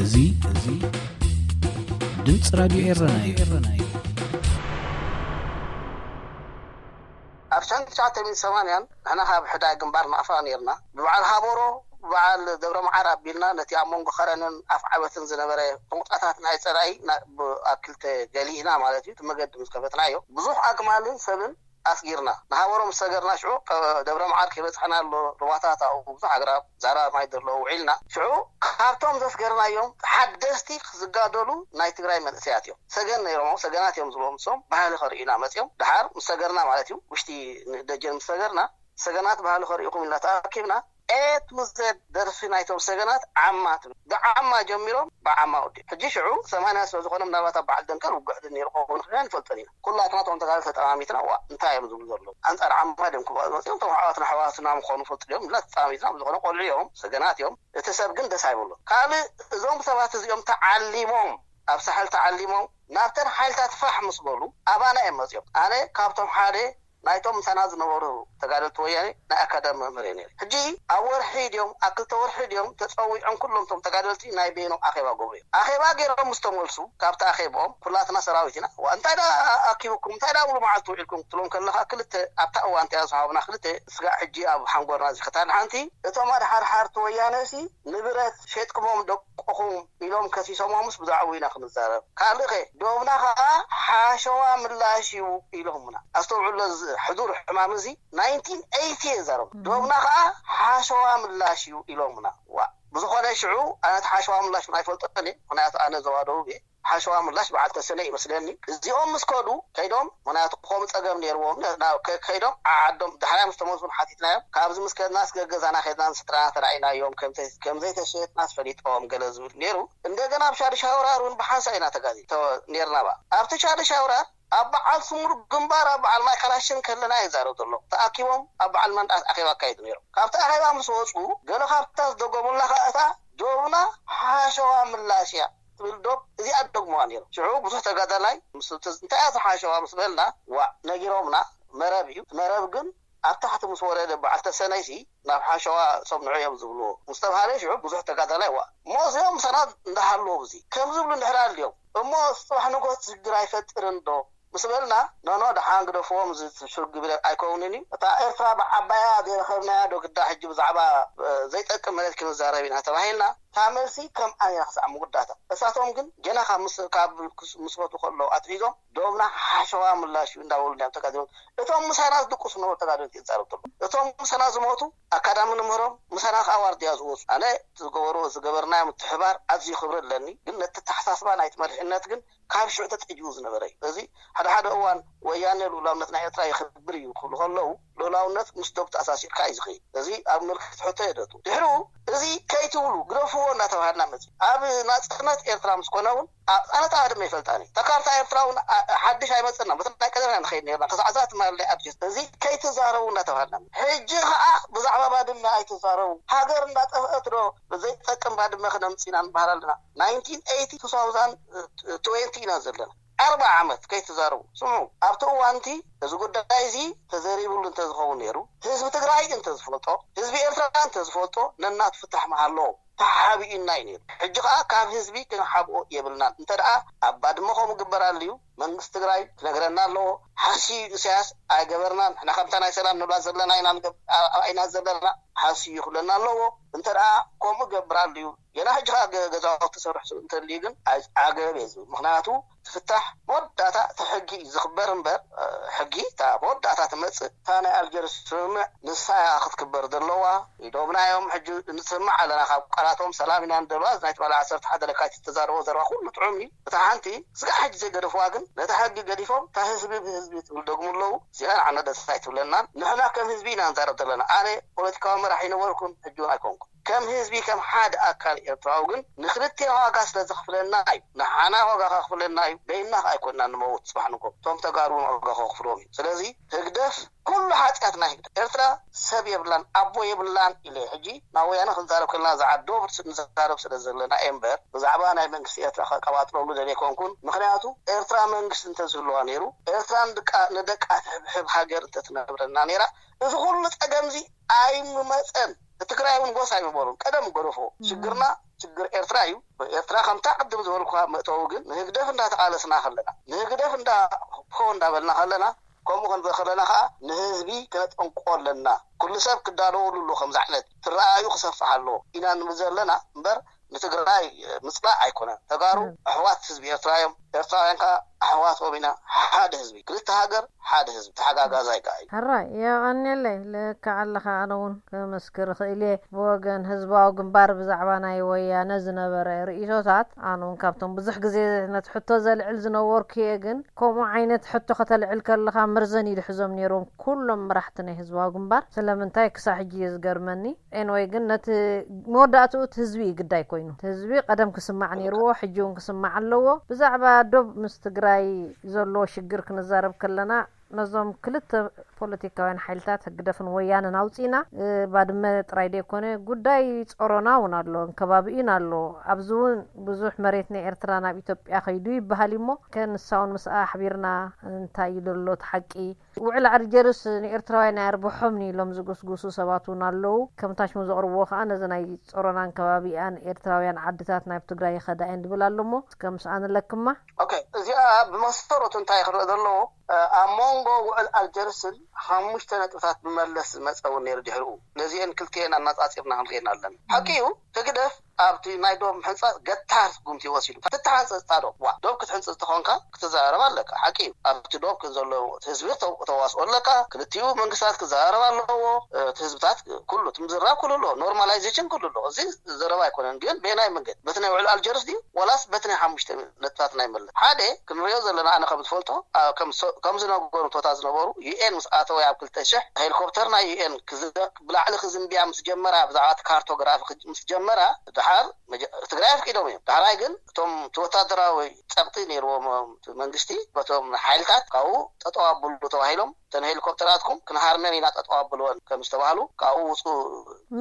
እዚ፣ እዚ ድምፂ ራድዮ ኤረና እዩ። ኣብ ሸንተ ትሽዓተ ሚእቲ ሰማንያን ንሕና ካብ ሕዳይ ግንባር ናቕፋ ነይርና። ብበዓል ሃበሮ፣ ብበዓል ደብረ መዓር ኣቢልና ነቲ ኣብ መንጎ ኸረንን ኣፍ ዓበትን ዝነበረ ቁንቁጣታት ናይ ጸላኢ ና-፣ ብ-፣ ኣብ ክልተ ገሊህና ማለት እዩ። እቲ መገዲ ምስ ከፈትናዮ ብዙሕ ኣግማልን ሰብን ኣስጊርና። ንሃበሮ ምስ ሰገርና ሽዑ ከ-፣ ደብረ መዓር ከይበጽሐና ኣሎ፣ ሩባታት ኣብኡ ብዙሕ ኣግራብ፣ ዛራ ማይ ዘለዎ ውዒልና። ሽዑ ካብቶም ዘስገርናዮም ሓደስቲ ዝጋደሉ ናይ ትግራይ መንእሰያት እዮም። ሰገን ነይሮም፣ ሰገናት እዮም ዝብሎም ንሶም፣ ባህሊ ከርእዩና መጺኦም። ደሓር ምስ ሰገርና ማለት እዩ፣ ውሽጢ ን-፣ ደጀን ምስ ሰገርና፣ ሰገናት ባህሊ ከርእዩኹም ኢልና ተኣኪብና። ኤ ቱ ዘድ ደርፊ ናይቶም ሰገናት ዓማ ትብል። ብዓማ ጀሚሮም ብዓማ ወዲኦም። ሕጂ ሽዑ ሰማንያ ስለ ዝኾነ ምናልባት ኣብ በዓል ደንከል ውግዕ ድል ነይሩ ክኸውን ይኽእል ኣይንፈልጦን ኢና። ኩላትና እቶም ተጋሩ ተጠማሚትና፣ "ዋእ፣ እንታይ እዮም ዝብሉ ዘለዉ? ኣንጻር ዓማ ድዮም ክበ-፣ መጺኦም? እቶም ኣሕዋትና ኣሕዋትና ምዃኑ ፈልጡ ድዮም?" ኢልና ተጠማሚትና፣ ብዝኾነ ቆልዑ እዮም፣ ሰገናት እዮም። እቲ ሰብ ግን ደስ ኣይብሉን። ካልእ እዞም ሰባት እዚኦም ተዓሊሞም፣ ኣብ ሳሕል ተዓሊሞም ናብተን ሓይልታት ፋሕ ምስ በሉ ኣባና እዮም መጺኦም። ኣነ ካብቶም ሓደ ናይቶም ምሳና ዝነበሩ ተጋደልቲ ወያኔ ናይ ኣካዳሚ መምህር እየ ነይረ። ሕጂ ኣብ ወርሒ ድዮም ኣብ ክልተ ወርሒ ድዮም ተጸዊዖም ኩሎም እቶም ተጋደልቲ ናይ በይኖም ኣኼባ ገብሩ እዮም። ኣኼባ ገይሮም ምስ ተመልሱ ካብቲ ኣኼብኦም ኩላትና ሰራዊት ኢና። "ዋ፣ እንታይ ደኣ ኣኪቡኩም? እንታይ ደኣ ሙሉ መዓልቲ ውዒልኩም?" ክትብሎም ከለኻ ክልተ ኣብታ እዋን እቲኣ ዝሃቡና ክልተ ስጋዕ ሕጂ ኣብ ሓንጎልና ዝኸታል ሓንቲ እቶም ኣድሓርሓርቲ ወያነ ሲ ንብረት ሸጥኩሞም ደቅኹም ኢሎም ከሲሶሞምስ ብዛዕባኡ ኢና ክንዛረብ። ካልእኸ ዶብና ኸዓ ሓሸዋ ምላሽ እዩ ኢሎምና። ኣስተውዕሎ፣ እዚ ሕዱር ሕማም እዚ ናይንቲን ኤይቲ እየ ዝዛረብ። ዶብና ኸዓ ሓሸዋ ምላሽ እዩ ኢሎምና። ዋ፣ ብዝኾነ ሽዑ ኣነ እቲ ሓሸዋ ምላሽ እውን ኣይፈልጦን እየ፣ ምኽንያቱ ኣነ ዞባ ደቡብ እየ። ሓሸዋ ምላሽ በዓል ተሰነ ይመስለኒ። እዚኦም ምስ ከዱ ከይዶም፣ ምኽንያቱ ከምኡ ጸገም ነይርዎም፣ ነ-፣ ናብ ከ-፣ ከይዶም ዓዓዶም ዳሕራይ ምስ ተመልሱ ሓቲትናዮም። ካብዚ ምስ ከድናስ ገገዛና ከድና ንስድራና ተራኢናዮም፣ ከም ዘይ-፣ ከም ዘይተሸየጥናስ ፈሊጦም ገለ ዝብል ነይሩ። እንደገና ኣብ ሻድሻ ኣውራር እውን ብሓንሳእ ኢና ተጋዚ-፣ ተ-፣ ነይርና። ባ ኣብቲ ሻድሻ ኣውራር ኣብ በዓል ስሙር ግንባር ኣብ በዓል ማይ ካላሽን ከለና ይዛረብ ዘሎ። ተኣኪቦም ኣብ በዓል መንዳት ኣኼባ ኣካይዱ ነይሮም። ካብቲ ኣኼባ ምስ ወጹ ገለ ካብታ ዝደገሙልና ከኣ እታ ዶብና ሓሸዋ ምላሽ እያ ትብል ዶብ እዚኣ ትደግሙዋ ነይሮም። ሽዑ ብዙሕ ተጋዳላይ ምስ፣ እንታይ እያ እዛ ሓሸዋ ምስ በልና፣ ዋእ፣ ነጊሮምና፣ መረብ እዩ። መረብ ግን ኣብ ታሕቲ ምስ ወረደ በዓል ተሰነይሲ ናብ ሓሸዋ ሰብ ንዑ እዮም ዝብልዎ ምስ ተባሃለ ሽዑ ብዙሕ ተጋዳላይ ዋ እሞ እዚኦም ምሳና እንዳሃለዉ እዚ ከም ዝብሉ እንድሕር ኣልዮም እሞ ጽባሕ ንጎት ሽግር ኣይፈጥርን ዶ ምስ በልና ኖኖ ደሓን ግደፍዎም እዚ ሽግር ኣይከውንን እዩ እታ ኤርትራ ብዓባያ ዘይረኸብናያ ዶ ግዳ ሕጂ ብዛዕባ ዘይጠቅም መሬት ክንዛረብ ኢና ተባሂልና እታ መልሲ ከም ኣያ ክሳዕ መወዳእታ እሳቶም ግን ገና ካብ ምስ- ካብ ምስ- ምስረቱ ከለዉ ኣትሒዞም ዶብና ሓሸዋ ምላሽ እዩ እንዳበሉ እዮም ተጋዲሎም እቶም ምሳና ዝድቅሱ ነበሩ ተጋደልቲ ይዛረብ ዘሎ እቶም ምሳና ዝሞቱ ኣካዳሚ ንምህሮም ምሳና ከዓ ዋርድያ ዝወፁ ኣነ ዝገበሩ ዝገበርናዮ ምትሕባር ኣዝዩ ክብሪ ኣለኒ ግን ነቲ ተሓሳስባ ናይቲ መሪሕነት ግን ካብ ሽዑ ተፀጂኡ ዝነበረ እዩ እዚ ሓደ ሓደ እዋን ወያነ ልኡላውነት ናይ ኤርትራ የኽብር እዩ ክብሉ ከለዉ ልኡላውነት ምስ ዶብ ተኣሳሲርካ እዩ ዝኽእል እዚ ኣብ ምልክት ሕቶ የደቱ ድሕሪኡ እዚ ከይትብሉ ግደፍዎ እናተባሃልና መፅእ ኣብ ናፅነት ኤርትራ ምስ ኮነ እውን ኣነታ ድማ ይፈልጣኒ እታ ካርታ ኤርትራ እውን ሓድሽ ኣይመፅና በቲ ናይ ቀደምና ንኸይድ ነርና ክሳዕ እዛ ትማል ናይ ኣድጀስት እዚ ከይትዛረቡ እናተባሃልና ሕጂ ከዓ ብዛዕባ ባድመ ኣይትዛረቡ ሃገር እንዳጠፍአት ዶ ዘይጠቅም ባድመ ክነምፅና ንባሃል ኣለና ናይንቲን ኤይቲ ቱ ታውዛንድ ትዌንቲ ኢና ዘለና ኣርባ ዓመት ከይትዛረቡ ስምዑ ኣብቲ እዋንቲ እዚ ጉዳይ እዚ ተዘሪብሉ እንተዝኸውን ነይሩ ህዝቢ ትግራይ እንተዝፈልጦ ህዝቢ ኤርትራ እንተዝፈልጦ ነናቱ ፍታሕ ምሃለዎ ተሓቢኡና እዩ ነይሩ ሕጂ ከዓ ካብ ህዝቢ ክንሓብኦ የብልናን እንተ ደኣ ኣብ ባድመ ከምኡ ግበር ኣልዩ መንግስቲ ትግራይ ክነግረና ኣለዎ ሓስዩ ኢሳያስ ኣይገበርናን ንሕና ከምታ ናይ ሰላም ንብላ ዘለና ኢና ንገብ- ኣባኢና ዘለና ሓስዩ ክብለና ኣለዎ እንተ ደኣ ከምኡ ገብር ኣልዩ ገና ሕጂ ከዓ ገ- ገዛውቲ ክሰርሕ ስብ እንተልዩ ግን ኣይ- ዓገብ እየ ዝብል ምክንያቱ ትፍታሕ መወዳእታ እቲ ሕጊ እዩ ዝኽበር እምበር ሕጊ እታ መወዳእታ ትመፅእ እታ ናይ ኣልጀርስ ስምምዕ ንሳ እያ ክትክበር ዘለዋ ኢዶምና እዮም ሕጂ ንስምዕ ኣለና ካብ ቃላቶም ሰላም ኢና ንደልዋ እዚ ናይ ትማሊ ዓሰርተ ሓደ ለካቲት ዝተዛረቦ ዘረባ ኩሉ ጥዑም እዩ እታ ሓንቲ ስጋዕ ሕጂ ዘይገደፍዋ ግን ነታ ሕጊ ገዲፎም እታ ህዝቢ ብህዝቢ ትብል ደግሙ ኣለዉ እዚኣ ንዓና ደስ ኣይትብለናን ንሕና ከም ህዝቢ ኢና ንዛረብ ዘለና ኣነ ፖለቲካዊ መራሒ ነበርኩን ሕጂ እውን ኣይኮንኩን ከም ህዝቢ ከም ሓደ ኣካል ኤርትራዊ ግን ንክልቴና ዋጋ ስለ ዘኽፍለና እዩ ንሓና ዋጋ ከኽፍለና እዩ በይና ኣይኮንና ንመውት ጽባሕ ንጎ እቶም ተጋሩ ዋጋ ከኽፍሎም እዩ ስለዚ ህግደፍ ኩሉ ሓጢኣት ናይ ህግደፍ ኤርትራ ሰብ የብላን ኣቦ የብላን ኢለ ሕጂ ናብ ወያነ ክንዛረብ ከለና ዝዓዶ ንዛረብ ስለ ዘለና እየ እምበር ብዛዕባ ናይ መንግስቲ ኤርትራ ከቀባጥረሉ ደልየ ኮንኩን ምክንያቱ ኤርትራ መንግስቲ እንተዝህልዋ ነይሩ ኤርትራ ንደቃ ንደቃ ትሕብሕብ ሃገር እንተትነብረና ነይራ እዚ ኩሉ ጸገምዚ ኣይምመጸን ትግራይ እውን ጎስ ኣይምበሩን ቀደም ገደፎ ሽግርና ሽግር ኤርትራ እዩ ኤርትራ ከምታ ቅድም ዝበልኳ መእተዊ ግን ንህግደፍ እንዳተቃለስና ከለና ንህግደፍ እንዳ ሆ እንዳበልና ከለና ከምኡ ክንርኢ ከለና ከዓ ንህዝቢ ክነጠንቅቆ ኣለና ኩሉ ሰብ ክዳለወሉ ኣሎ ከምዚ ዓይነት ትረኣዩ ክሰፍሕ ኣለዎ ኢና ንብል ዘለና እምበር ንትግራይ ምፅላእ ኣይኮነን ተጋሩ ኣሕዋት ህዝቢ ኤርትራ እዮም ኤርትራውያን ከዓ ኣሕዋት ወቢና ሓደ ህዝቢ ክልተ ሃገር ሓደ ህዝቢ ተሓጋጋዛይ ከዓ እዩ ሕራይ የቐንየለይ ልክዕ ኣለኻ ኣነ እውን ክምስክር እኽእል እየ ብወገን ህዝባዊ ግንባር ብዛዕባ ናይ ወያነ ዝነበረ ርእይቶታት ኣነ እውን ካብቶም ብዙሕ ግዜ ነቲ ሕቶ ዘልዕል ዝነበርኩ እየ ግን ከምኡ ዓይነት ሕቶ ከተልዕል ከለኻ መርዘን እዩ ዝሕዞም ነይሮም ኩሎም መራሕቲ ናይ ህዝባዊ ግንባር ስለምንታይ ክሳብ ሕጂ እየ ዝገርመኒ anyway ግን ነቲ መወዳእትኡ እቲ ህዝቢ እዩ ግዳይ ኮይኑ እቲ ህዝቢ ቀደም ክስማዕ ነይርዎ ሕጂ እውን ክስማዕ ኣለዎ ብዛዕባ ዶብ ምስ ትግራይ ዘለዎ ሽግር ክንዛረብ ከለና ነዞም ክልተ ፖለቲካውያን ሓይልታት ህግደፍን ወያነን ኣውፂና ባድመ ጥራይ ደይኮነ ጉዳይ ፆሮና እውን ኣሎ ከባቢኡን ኣሎ ኣብዚ እውን ብዙሕ መሬት ናይ ኤርትራ ናብ ኢትዮጵያ ከይዱ ይበሃል እሞ ከንሳውን ምስኣ ኣሕቢርና እንታይ እዩ ዘሎ እቲ ሓቂ ውዕል ኣርጀርስ ንኤርትራውያን ኣየርብሖምን ኢሎም ዝጉስጉሱ ሰባት እውን ኣለዉ። ከም ታሽሙ ዘቕርብዎ ከኣ ነዚ ናይ ጾሮናን ከባቢኣን ኤርትራውያን ዓድታት ናብ ትግራይ ይኸዳ እየን ዝብል ኣሎ እሞ እስከ ምስኣ ንለክማ። ኦኬ፣ እዚኣ ብመሰረቱ እንታይ ክረኣ ዘለዎ ኣብ መንጎ ውዕል ኣልጀርስን ሓሙሽተ ነጥብታት ብመለስ ዝመጸ እውን ነይሩ ድሕሪኡ። ነዚኤን ክልቲኤን ኣነጻጺርና ክንርእየን ኣለና። ሓቂ እዩ ህግደፍ ኣብቲ ናይ ዶብ ምሕንጻጽ ገታር ስጉምቲ ወሲዱ። ትተሓንጸጽ እታ ዶብ። ዋእ፣ ዶብ ክትሕንጽጽ ተኾንካ ክትዘራረብ ኣለካ። ሓቂ እዩ። ኣብቲ ዶብ ዘሎ ህዝቢ ተዋስኦ ኣለካ። ክልቲኡ መንግስታት ክዘራረብ ኣለዎ። እቲ ህዝብታት ኩሉ እቲ ምዝራብ ኩሉ ኣሎ። ኖርማላይዜሽን ኩሉ ኣሎ። እዚ ዘረባ ኣይኮነን። ግን በየናይ መንገዲ? በቲ ናይ ውዕል ኣልጀርስ ድዩ? ዋላስ በቲ ናይ ሓሙሽተ ነጥብታት ናይ መለስ? ሓደ ክንሪኦ ዘለና ኣነ ከም ዝፈልጦ ከም ዝነገሩ እቶታት ዝነበሩ ዩ ኤን ምስ ኣተወ ኣብ ክልተ ሽሕ ሄሊኮፕተር ናይ ዩ ኤን ብላዕሊ ክዝንብያ ምስ ጀመራ ብዛዕባ እቲ ካርቶግራፊ ምስ ጀመራ ድሓር ትግራይ ኣፍቂዶም እዮም። ዳሕራይ ግን እቶም እቲ ወታደራዊ ጸቕጢ ነይርዎም መንግስቲ በቶም ሓይልታት ካብኡ ጠጠው ኣብሉ ተባሂሎም እተን ሄሊኮፕተራትኩም ክንሃርመን ኢና ጠጠው ኣብልወን ከም ዝተባህሉ ካብኡ ውፁ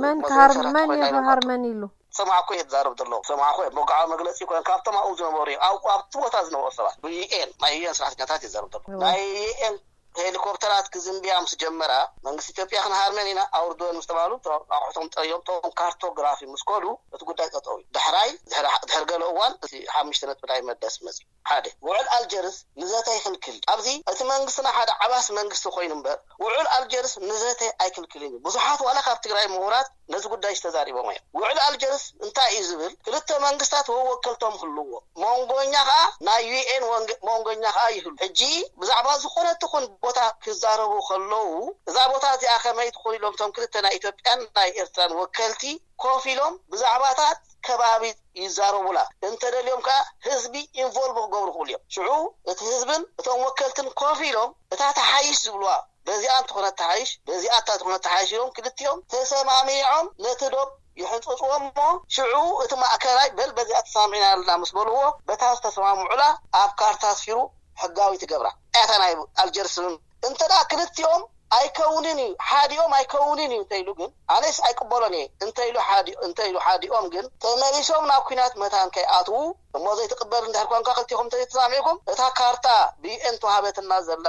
መን ክሃርመን እዩ ክሃርመን ኢሉ ሰማዕኮ እየ ዝዛረብ ዘለኹ ሰማዕኮ እየ መውግዓዊ መግለፂ ይኮነ ካብቶም ኣብኡ ዝነበሩ እዮም ኣብቲ ቦታ ዝነበሩ ሰባት ብዩኤን ናይ ዩኤን ሰራሕተኛታት እየ ዝዛረብ ዘለኹ ናይ ዩኤን ሄሊኮፕተራት ክዝንብያ ምስ ጀመራ፣ መንግስቲ ኢትዮጵያ ክንሃርመን ኢና ኣውርድወን ምስ ተባሉ፣ እቶም ኣቑሑቶም ጠዮም፣ እቶም ካርቶግራፊ ምስ ከዱ፣ እቲ ጉዳይ ጠጠው እዩ። ድሕራይ ድሕሪ ድሕሪ ገለ እዋን እቲ ሓሙሽተ ነጥቢ ናይ መለስ መፅዩ። ሓደ፣ ውዕል ኣልጀርስ ንዘተ ይኽልክል። ኣብዚ እቲ መንግስትና ሓደ ዓባስ መንግስቲ ኮይኑ እምበር፣ ውዕል ኣልጀርስ ንዘተ ኣይክልክልን እዩ። ብዙሓት ዋላ ካብ ትግራይ ምሁራት ነዚ ጉዳይ ዝተዛሪቦም እዮም። ውዕል ኣልጀርስ እንታይ እዩ ዝብል? ክልተ መንግስታት ወወከልቶም ክህልዎ፣ መንጎኛ ከዓ ናይ ዩ ኤን መንጎኛ ከዓ ይህሉ። ሕጂ ብዛዕባ ዝኾነ ትኹን ቦታ ክዛረቡ ከለዉ፣ እዛ ቦታ እዚኣ ከመይ ትኹን ኢሎም እቶም ክልተ ናይ ኢትዮጵያን ናይ ኤርትራን ወከልቲ ኮፍ ኢሎም ብዛዕባታት ከባቢ ይዛረቡላ። እንተደልዮም ከዓ ህዝቢ ኢንቮልቭ ክገብሩ ክእሉ እዮም። ሽዑ እቲ ህዝብን እቶም ወከልትን ኮፍ ኢሎም እታ ተሓይሽ ዝብልዋ በዚኣ እንተኾነት ተሓይሽ፣ በዚኣ እታ ዝኾነት ተሓይሽ ኢሎም ክልቲኦም ተሰማሚዖም ነቲ ዶብ ይሕንፅፅዎ እሞ ሽዑ እቲ ማእከላይ በል በዚኣ ተሰማሚዕና ኣለና ምስ በልዎ በታ ዝተሰማምዑላ ኣብ ካርታ ኣስፊሩ ሕጋዊ ትገብራ። እታ ናይ ኣልጀርስ እውን እንተ ደኣ ክልቲኦም ኣይከውንን እዩ፣ ሓዲኦም ኣይከውንን እዩ እንተኢሉ ግን ኣነስ ኣይቅበሎን እየ እንተኢሉ ሓዲ-፣ እንተኢሉ ሓዲኦም ግን ተመሊሶም ናብ ኲናት መታን ከይኣትዉ እሞ ዘይትቅበል እንድሕር ኮንካ ክልቲኹም እንተዘይተሰማሚዕኩም እታ ካርታ ብዩኤን ተዋህበትና ዘላ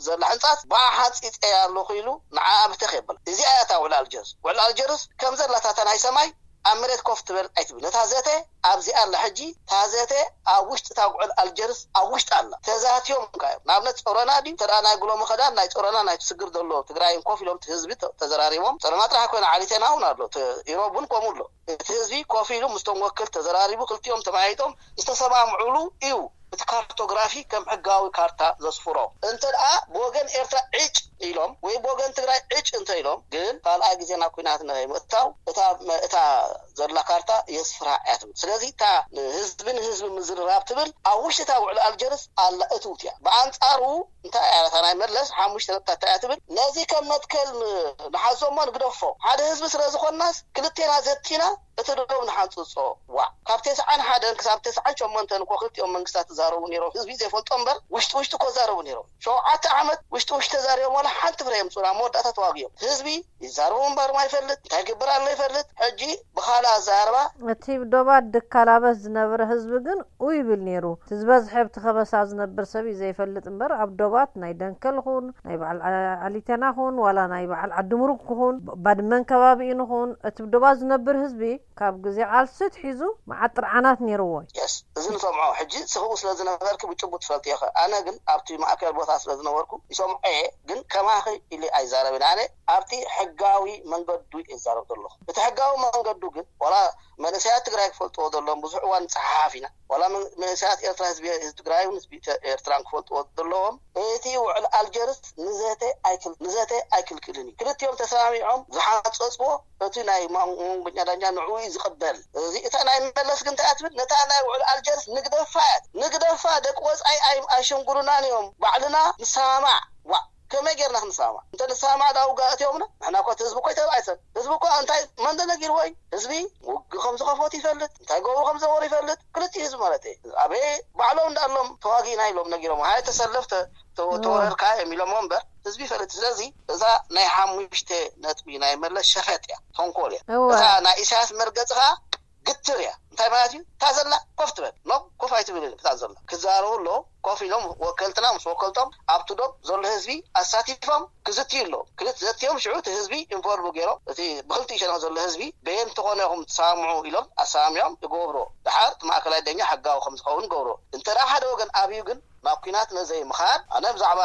ዘላ ሕንጻት ብኣ ሓጺጸያ ኣለኹ ኢሉ ንዓ ብተኽ የብል። እዚኣ እያ እታ ውዕል ኣልጀርስ። ውዕል ኣልጀርስ ከም ዘላታ እታ ናይ ሰማይ ኣብ መሬት ኮፍ ትበል ኣይትብል። ነታ ዘተ ኣብዚኣ ኣላ ሕጂ፣ እታ ዘተ ኣብ ውሽጢ እታ ውዕል ኣልጀርስ ኣብ ውሽጢ ኣላ። ተዛትዮም እንካ እዮም። ንኣብነት ጾሮና ድዩ? እንተ ደኣ ናይ ጉሎሚ ኸዳን ናይ ጾሮና ናይ ትስግር ዘሎ ትግራይን ኮፍ ኢሎም እቲ ህዝቢ ተ-፣ ተዘራሪቦም። ጾሮና ጥራሕ ኮይና ዓሊቴና እውን ኣሎ። ተ-፣ ኢሮብ እውን ከምኡ ኣሎ። እቲ ህዝቢ ኮፍ ኢሉ ምስቶም ወከልቲ ተዘራሪቡ ክልቲኦም ተመያይጦም ዝተሰማምዑሉ እዩ። እቲ ካርቶግራፊ ከም ሕጋዊ ካርታ ዘስፍሮ። እንተ ደኣ ብወገን ኤርትራ ዕጭ ኢሎም ወይ ብወገን ትግራይ ዕጭ እንተ ኢሎም ግን ካልኣይ ግዜ ናብ ኲናት ንኸይምእታው እታ፣ እታ ዘላ ካርታ የስፍራ እያ ትብል። ስለዚ እታ ንህዝቢ ንህዝቢ ምዝርራብ ትብል ኣብ ውሽጢ እታ ውዕል ኣልጀርስ ኣላ እትውት እያ። ብኣንጻሩ እንታይ እያ እታ ናይ መለስ ሓሙሽተ ነጥብታት እንታይ እያ ትብል? ነዚ ከም መትከል ን-፣ ንሓዞ እሞ ንግደፎ። ሓደ ህዝቢ ስለ ዝኾንናስ ክልቴና ዘቲና እቲ ዶብ ንሓንጽጾ። ዋዕ። ካብ ተስዓን ሓደን ክሳብ ተስዓን ሸሞንተን እኮ ክልቲኦም መንግስታት ተዛረቡ ነይሮም። ህዝቢ ዘይፈልጦ እምበር ውሽጢ ውሽጢ እኮ ዛረቡ ነይሮም። ሸውዓተ ዓመት ውሽጢ ውሽጢ ተዛሪቦም ዋላ ሓንቲ ፍረ የምጹና። መወዳእታ ተዋጊኦም። ህዝቢ ይዛረቡ እምበር ማይፈልጥ፣ እንታይ ግብር ኣሎ ይፈልጥ። ሕጂ ብኻልእ ኣዛርባ እቲ ዶባት ድካላበት ዝነበረ ህዝቢ ግን ኡ ይብል ነይሩ። እቲ ዝበዝሐ ኣብቲ ከበሳ ዝነብር ሰብ እዩ ዘይፈልጥ እምበር፣ ኣብ ዶባት ናይ ደንከል ኹን፣ ናይ በዓል ዓ-፣ ዓሊቴና ኹን፣ ዋላ ናይ በዓል ዓዲ ምሩግ ክኹን፣ ብ-፣ ባድመን ከባቢኡን ኹን፣ እቲ ዶባት ዝነብር ህዝቢ ካብ ግዜ ቃልሲ ኣትሒዙ መዓት ጥርዓናት ነይርዎ እዩ። የስ፣ እዚ ንሰምዖ። ሕጂ ስኽኡ ስለ ዝነበርኪ ብጭቡጥ ትፈልጥዮ ኸ። ኣነ ግን ኣብቲ ማእከል ቦታ ስለ ዝነበርኩ ይሰምዖ እየ፣ ግን ከማኺ ኢለ ኣይዛረብን። ኣነ ኣብቲ ሕጋዊ መንገዱ እየ ዝዛረብ ዘለኹ። እቲ ሕጋዊ መንገዱ ግን ዋላ መንእሰያት ትግራይ ክፈልጥዎ ዘለዎም ብዙሕ እዋን ንፀሓሓፍ ኢና። ዋላ መን-፣ መንእሰያት ኤርትራ ህዝቢ፣ ህዝቢ ትግራይ እውን ህዝቢ ኤ-፣ ኤርትራን ክፈልጥዎ ዘለዎም እቲ ውዕል ኣልጀርስ ንዘተ ኣይክል-፣ ንዘተ ኣይክልክልን እዩ። ክልቲኦም ተሰማሚዖም ዝሓጸጽዎ እቲ ናይ ማ-፣ መንጎኛ ዳኛ ንዕኡ እዩ ዝቕበል። እዚ እታ ናይ መለስ ግን እንታይ እያ ትብል? ነታ ናይ ውዕል ኣልጀርስ ንግደፋ እያ። ንግደፋ፣ ደቂ ወጻኢ ኣይ-፣ ኣይሽንጉሉናን እዮም። ባዕልና ንሰማማዕ። ዋእ፣ ከመይ ጌርና ክንሰማማዕ? እንተ ንሰማማዕ ደኣ ውጋ እትዮምና? ንሕና እኮ እቲ ህዝቢ እኮ ይተባይሰን። ህዝቢ እኮ እንታይ መን ነጊርዎ እዩ? ህዝቢ ውግእ ከም ዝኸፈቱ ይፈልጥ፣ እንታይ ገብሩ ከም ዘበሩ ይፈልጥ። ክልቲኡ ህዝቢ ማለት እዩ። ኣበይ ባዕሎም እንዳሎም ተዋጊእና ኢሎም ነጊሮም። ሃይ ተሰለፍ ተ-፣ ተ-፣ ተወረርካ እዮም ኢሎሞ እምበር ህዝቢ ይፈልጥ። ስለዚ እዛ ናይ ሓሙሽተ ነጥቢ ናይ መለስ ሸፈጥ እያ፣ ተንኮል እያ። እወ። እዛ ናይ ኢሳያስ መርገጽ ኸኣ ግትር እያ። እንታይ ማለት እዩ? እታ ዘላ ኮፍ ትበል። ኖ፣ ኮፍ ኣይትብል። እታ ዘላ ክዛረቡ ኣለዎም። ኮፍ ኢሎም ወከልትና ምስ ወከልቶም ኣብቲ ዶብ ዘሎ ህዝቢ ኣሳቲፎም ክዝትዩ ኣለዎም። ክልት ዘትዮም ሽዑ እቲ ህዝቢ ኢንቮልቭ ገይሮም፣ እቲ ብክልቲኡ ሸነኽ ዘሎ ህዝቢ በየን ተኾነ ኢኹም ትሰማምዑ ኢሎም ኣሰማሚዖም ይገብርዎ። ደሓር እቲ ማእከላይ ደኛ ሕጋዊ ከም ዝኸውን ገብርዎ። እንተ ደኣ ሓደ ወገን ኣብዩ ግን ናብ ኲናት ነዘይምኻድ፣ ኣነ ብዛዕባ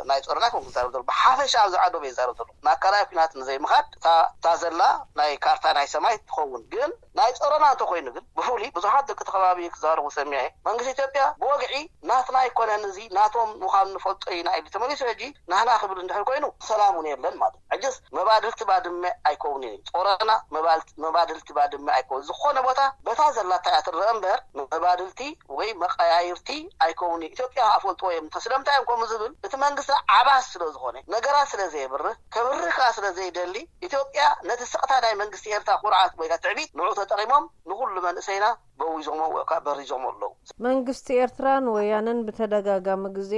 ናይ ጾሮና ኣይኮንኩን ዝዛረብ ዘሎ፣ ብሓፈሻ ኣብ ዛዕባ ዶብ እየ ዝዛረብ ዘሎ። ማእከላይ ኲናት ንዘይምኻድ እታ፣ እታ ዘላ ናይ ካርታ ናይ ሰማይ ትኸውን። ግን ናይ ጾሮና እንተኾይኑ ግን ብፍሉይ ብዙሓት ደቂ እቲ ከባቢ ክዛረቡ ሰሚዐ። መንግስቲ ኢትዮጵያ ብወግዒ ናትና ኣይኮነን፣ እዚ ናቶም ምዃኑ ንፈልጦ ኢና ኢሉ ተመሊሱ። ሕጂ ናህና ክብል እንድሕር ኮይኑ ሰላም እውን የለን ማለት እዩ። ሕጅስ መባድልቲ ባድመ ኣይከውንን እዩ። ጾሮና መባልቲ-፣ መባድልቲ ባድመ ኣይከውን። ዝኾነ ቦታ በታ ዘላታ እያ ትረአ እምበር መባድልቲ ወይ መቀያይርቲ ኣይከውንን። ኢትዮጵያ ኣፈልጥዎ እዮም። እንተ ስለምንታይ እዮም ከምኡ ዝብል? እቲ መንግስቲ ዓባስ ስለ ዝኾነ፣ ነገራት ስለ ዘየብርህ፣ ከብርህ ከኣ ስለ ዘይደሊ፣ ኢትዮጵያ ነቲ ስቕታ ናይ መንግስቲ ኤርትራ ኩርዓት ወይ ከኣ ትዕቢት ንዑ ተጠቒሞም ንኹሉ መንእሰይና በዊዞሞ ወይ ከኣ በሪዞሞ ኣለዉ። መንግስቲ ኤርትራን ወያነን ብተደጋጋሚ ግዜ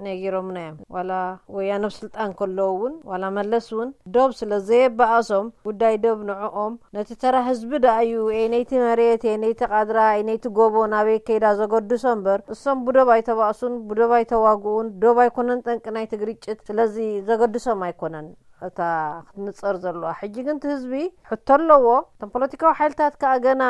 ነጊሮምና እዮም። ዋላ ወያነ ኣብ ስልጣን ከለዉ እውን ዋላ መለስ እውን ዶብ ስለ ዘየበኣሶም ጉዳይ ዶብ ንዕኦም ነቲ ተራ ህዝቢ ደኣ እዩ፣ ኤ ነይቲ መሬት፣ ኤ ነይቲ ቃድራ፣ ኤ ነይቲ ጎቦ ናበይ ከይዳ ዘገድሶ እምበር እሶም ብዶብ ኣይተባእሱን፣ ብዶብ ኣይተዋግኡን፣ ዶብ ኣይኮነን ጠንቂ ናይቲ ግርጭት። ስለዚ ዘገድሶም ኣይኮነን እታ ክትንጸር ዘለዋ። ሕጂ ግን እቲ ህዝቢ ሕቶ ኣለዎ። እቶም ፖለቲካዊ ሓይልታት ከኣ ገና